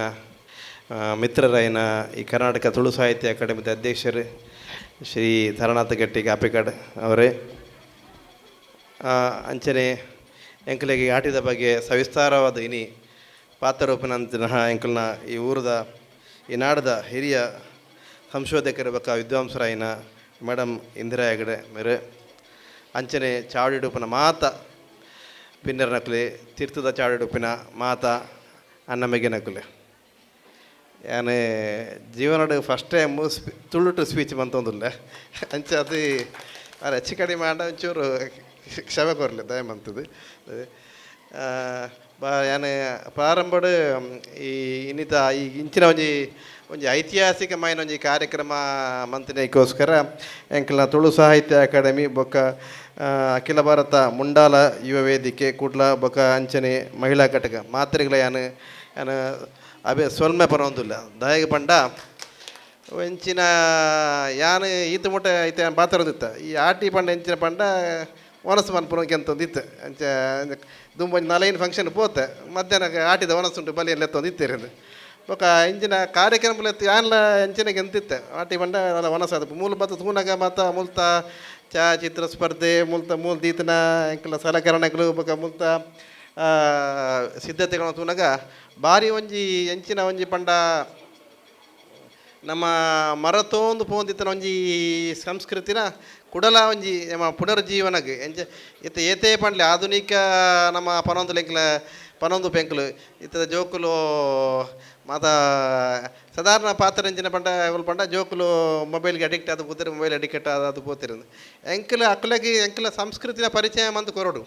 ಮಿತ್ರರಾಯನ ಈ ಕರ್ನಾಟಕ ತುಳು ಸಾಹಿತ್ಯ ಅಕಾಡೆಮಿದ ಅಧ್ಯಕ್ಷರು ಶ್ರೀ ತಾರನಾಥ ಗಟ್ಟಿ ಕಾಪಿಕಾಡ್ ಅವರೇ, ಅಂಚನೆ ಎಂಕಲೆಗೆ ಆಟಿದ ಬಗ್ಗೆ ಸವಿಸ್ತಾರವಾದ ಇನಿ ಪಾತ್ರರೂಪನಂತಿನ ಎಂಕಲ್ನ ಈ ಊರದ ಈ ನಾಡದ ಹಿರಿಯ ಸಂಶೋಧಕರ ಬಕ್ಕ ವಿದ್ವಾಂಸರಾಯಿನ ಮೇಡಮ್ ಇಂದಿರಾ ಹೆಗಡೆ ಮೇರೆ, ಅಂಚನೆ ಚಾವಡಿಡುಪನ ಮಾತ ಪಿನ್ನರ್ ನಕುಲೆ ತೀರ್ಥದ ಚಾವಡಿಡುಪಿನ ಮಾತ ಅನ್ನಮೆಗೆ ನಕುಲೆ. ಯಾನೆ ಜೀವನಡ್ ಫಸ್ಟ್ ಟೈಮು ತುಳುಟು ಸ್ಪೀಚ್ ಮಂತೊಂದುಲ್ಲೆ ಅಂಚ ಅದು ಅರೆ ಹೆಚ್ಚು ಕಡಿಮೆ ಆಂಡ ಒಂಚೂರು ಕ್ಷಮೆ ಕೊರ್ಲೆ ದಯ ಮಂತದು. ಯಾನೆ ಪ್ರಾರಂಭಡ್ ಈ ಇನ್ನಿತ ಈ ಇಂಚಿನ ಒಂಜಿ ಒಂಜಿ ಐತಿಹಾಸಿಕ ಮಾಯಿನ ಒಂಜಿ ಕಾರ್ಯಕ್ರಮ ಮಂತಿನಕ್ಕೋಸ್ಕರ ಎಂಕಲ್ನ ತುಳು ಸಾಹಿತ್ಯ ಅಕಾಡೆಮಿ ಬೊಕ್ಕ ಅಖಿಲ ಭಾರತ ಮುಂಡಾಲ ಯುವ ವೇದಿಕೆ ಕುಡ್ಲ ಬೊಕ್ಕ ಅಂಚನೆ ಮಹಿಳಾ ಘಟಕ ಮಾತ್ರೆಗಳ ಯಾನು ಯಾನು ಅಬೆ ಸೊಲ್ಮೆ ಪರೊಂದುಲ್ಲ ದಯಗೆ ಪಂಡ ಎಂಚಿನ ಯಾನು ಈತ ಮುಟ್ಟ ಐತೆ ಪಾತ್ರದಿತ್ತ ಈ ಆಟಿ ಪಂಡ ಎಂಚಿನ ಪಂಡ ಒನಸು ಮನ್ಪುನಕ್ಕೆ ಅಂತಂದಿತ್ತು ಅಂಚ ದುಂಬ ಒಂಜಿ ನಾಲೈನ್ ಫಂಕ್ಷನ್ ಪೋತೆ ಮಧ್ಯಾಹ್ನ ಆಟಿದ ಒನಸುಂಟು ಬಲಿ ಲೆತ್ತೊಂದಿತ್ತೇರಿಂದು ಬೊಕ್ಕ ಇಂಚಿನ ಕಾರ್ಯಕ್ರಮ ಯಾನ್ಲ ಎಂಚಿನಗೆ ಎಂತಿತ್ತೆ ಆಟಿ ಪಂಡ ಒನಸು ಅದು ಮೂಲ ಬತ್ತ ತೂನಗ ಮಾತ ಮುಲ್ತ ಛಾಯಾಚಿತ್ರ ಸ್ಪರ್ಧೆ ಮುಲ್ತ ಮೂಲ ದೀತನ ಎಂಕಲ್ನ ಸಲಕರಣೆಗಳು ಬೊಕ್ಕ ಮುಲ್ತ ಸಿದ್ಧತೆಗಳನ್ನು ತೂನಗ ಬಾರಿ ಒಂಜಿ ಎಂಚಿನ ಒಂಜಿ ಪಂಡ ನಮ್ಮ ಮರತೋಂದು ಪೋಂದಿತ್ತನ ಒಂಜಿ ಸಂಸ್ಕೃತಿನ ಕುಡಲ ಒಂಜಿ ನಮ್ಮ ಪುನರ್ಜೀವನಗ್ ಎಂಚ ಇತ್ತೆ ಏತೇ ಪಂಡ್ಲೆ ಆಧುನಿಕ ನಮ್ಮ ಪನೊಂದು ಎಂಕ್ಲ ಪನೊಂದು ಪೆಂಕುಲು ಇತ್ತದ ಜೋಕುಲು ಮಾತ ಸಾಧಾರಣ ಪಾತ್ರ ಎಂಚಿನ ಪಂಡ ಪಂಡ ಜೋಕುಲು ಮೊಬೈಲ್ಗೆ ಅಡಿಕ್ಟ್ ಆದ್ ಪೋತೆರ್, ಮೊಬೈಲ್ ಅಡಿಕ್ಟ್ ಆದ್ ಪೋತೆರ್. ಎಂಕುಲು ಅಕುಲಗ್ ಎಂಕುಲ ಸಂಸ್ಕೃತಿನ ಪರಿಚಯ ಮಂತ್ ಕೊರೊಡು.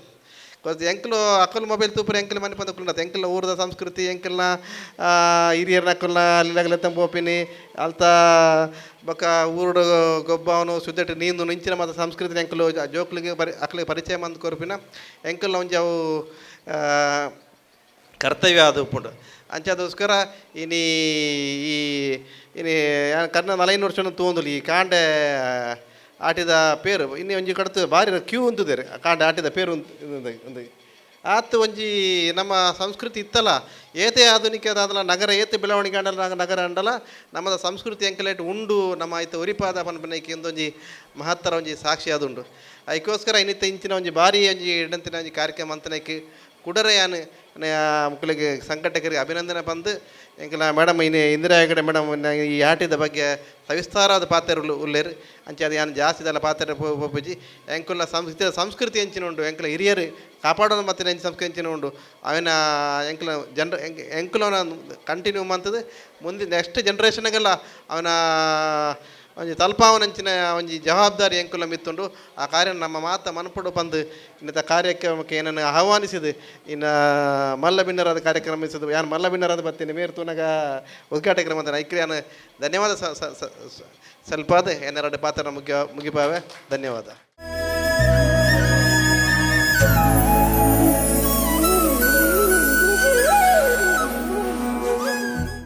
ಎಂಕುಲು ಅಕುಲು ಮೊಬೈಲ್ ತೂಪುರ ಎಂಕುಲು ಮನಿಪಂದೆ ಕುಲ್ಲುನತೆ. ಎಂಕಲ್ನ ಊರುದ ಸಂಸ್ಕೃತಿ, ಎಂಕಲ್ನ ಹಿರಿಯರ್ನಕುಲ್ನ ಅಲ್ಲಿನಗಲೆತ್ತ ಪೋಪಿನಿ ಅಲ್ತ ಬೊಕ ಊರುಡು ಗೊಬ್ಬಾವನು ಸುದೆಟ್ ನೀಂದುನು ಇಂಚಿನ ಮಾತ ಸಂಸ್ಕೃತಿ ಎಂಕುಲು ಜೋಕುಲಿಗೆ ಪರಿ ಅಕ್ಲೆಗ್ ಪರಿಚಯ ಮಂತ್ ಕೊರ್ಪಿನ ಎಂಕಲ್ನ ಒಂಜಿ ಅವು ಕರ್ತವ್ಯ ಆದ್ ಉಪ್ಪುಂಡು. ಅಂಚಾದೋಸ್ಕರ ಇನಿ ಈ ಇನಿ ಕರ್ನ 4-5 ವರ್ಷ ತೂವೊಂದುಲ್ಲ ಈ ಕಾಂಡೆ ಆಟಿದ ಪೇರು ಇನಿ ಒಂಜಿ ಕಡತು ಬಾರಿ ಕ್ಯೂ ಉಂತುದೆರ್ ಕಾಂಡೆ ಆಟಿದ ಪೇರು ಉಂದು ಆತ್ ಒಂಜಿ ನಮ್ಮ ಸಂಸ್ಕೃತಿ ಇತ್ತಲ್ಲ. ಏತೇ ಆಧುನಿಕ ದಾದಲ ನಗರ ಏತೆ ಬೆಳವಣಿಗೆ ಆಂಡಲ ನಗರ ಅಂಡಲ ನಮ್ಮದ ಸಂಸ್ಕೃತಿ ಎಂಕಲೇಟ್ ಉಂಡು ನಮ್ಮ ಐತ ಒರಿಪಾದ ಪನ್ಪನೈಕ್ ಇಂದೊಂಜಿ ಮಹತ್ತರ ಒಂಜಿ ಸಾಕ್ಷಿ ಆದುಂಡು. ಐಕೋಸ್ಕರ ಇನ್ನಿತ್ತ ಇಂಚಿನ ಒಂಜಿ ಬಾರಿ ಒಂಜಿ ಇಡಂತಿನ ಒಂಜಿ ಕಾರ್ಯಕ್ರಮ ಅಂತನೈಕ್ ಕುಡರಯಾನ್ ಮುಕ್ಕಲಿಗೆ ಸಂಘಟಕರಿಗೆ ಅಭಿನಂದನೆ ಬಂದು ಎಂಕಲ ಮೇಡಮ್ ಇನಿ ಇಂದಿರಾ ಹೆಗಡೆ ಮೇಡಮ್ ಈ ಆಟಿದ ಬಗ್ಗೆ ಸವಿಸ್ತಾರವಾದ ಪಾತ್ರ ಉಲ್ಲೇರು. ಅಂಚೆ ಅದು ಯಾನ್ ಜಾಸ್ತಿ ಇದೆಲ್ಲ ಪಾತ್ರ ಪೋಪುಜಿ. ಎಂಕುಲ ಸಂಸ್ಕೃತಿ ಸಂಸ್ಕೃತಿ ಎಂಚಿನ ಉಂಡು, ಎಂಕುಲ ಹಿರಿಯರು ಕಾಪಾಡೋದು ಮತ್ತೆ ಎಂಚ ಸಂಸ್ಕೃತಿ ಎಂಚಿನ ಉಂಡು ಅವಿನ ಎಂಕುಲ ಜನರ ಎಂಕುಲನ ಕಂಟಿನ್ಯೂ ಮಂತದ್ದು ಮುಂದೆ ನೆಕ್ಸ್ಟ್ ಜನ್ರೇಷನ್ಗೆಲ್ಲ ಅವನ ಒಂಜಿ ತಲ್ಪಾವನಂಚಿನ ಒಂಜಿ ಜವಾಬ್ದಾರಿ ಎಂಕುಲ ಮಿತ್ತುಂಡು. ಆ ಕಾರ್ಯ ನಮ್ಮ ಮಾತ ಮನಪುಡು ಬಂದು ಇನ್ನಿತ ಕಾರ್ಯಕ್ರಮಕ್ಕೆ ಏನನ್ನು ಆಹ್ವಾನಿಸಿದೆ ಇನ್ನು ಮಲ್ಲ ಬಿನ್ನರಾದ ಕಾರ್ಯಕ್ರಮ ಇಸದು ಯಾನ್ ಮಲ್ಲ ಬಿನ್ನರಾದ ಬತ್ತೀನಿ ಮೇರ್ ತೂನಗ ಉದ್ಘಾಟಕರ ಅಂತ ಐಕ್ರಿ ಯಾನ್ ಧನ್ಯವಾದ ಸ್ವಲ್ಪ ಏನಾರ ಪಾತ್ರ ಮುಗಿಪಾವೆ. ಧನ್ಯವಾದ.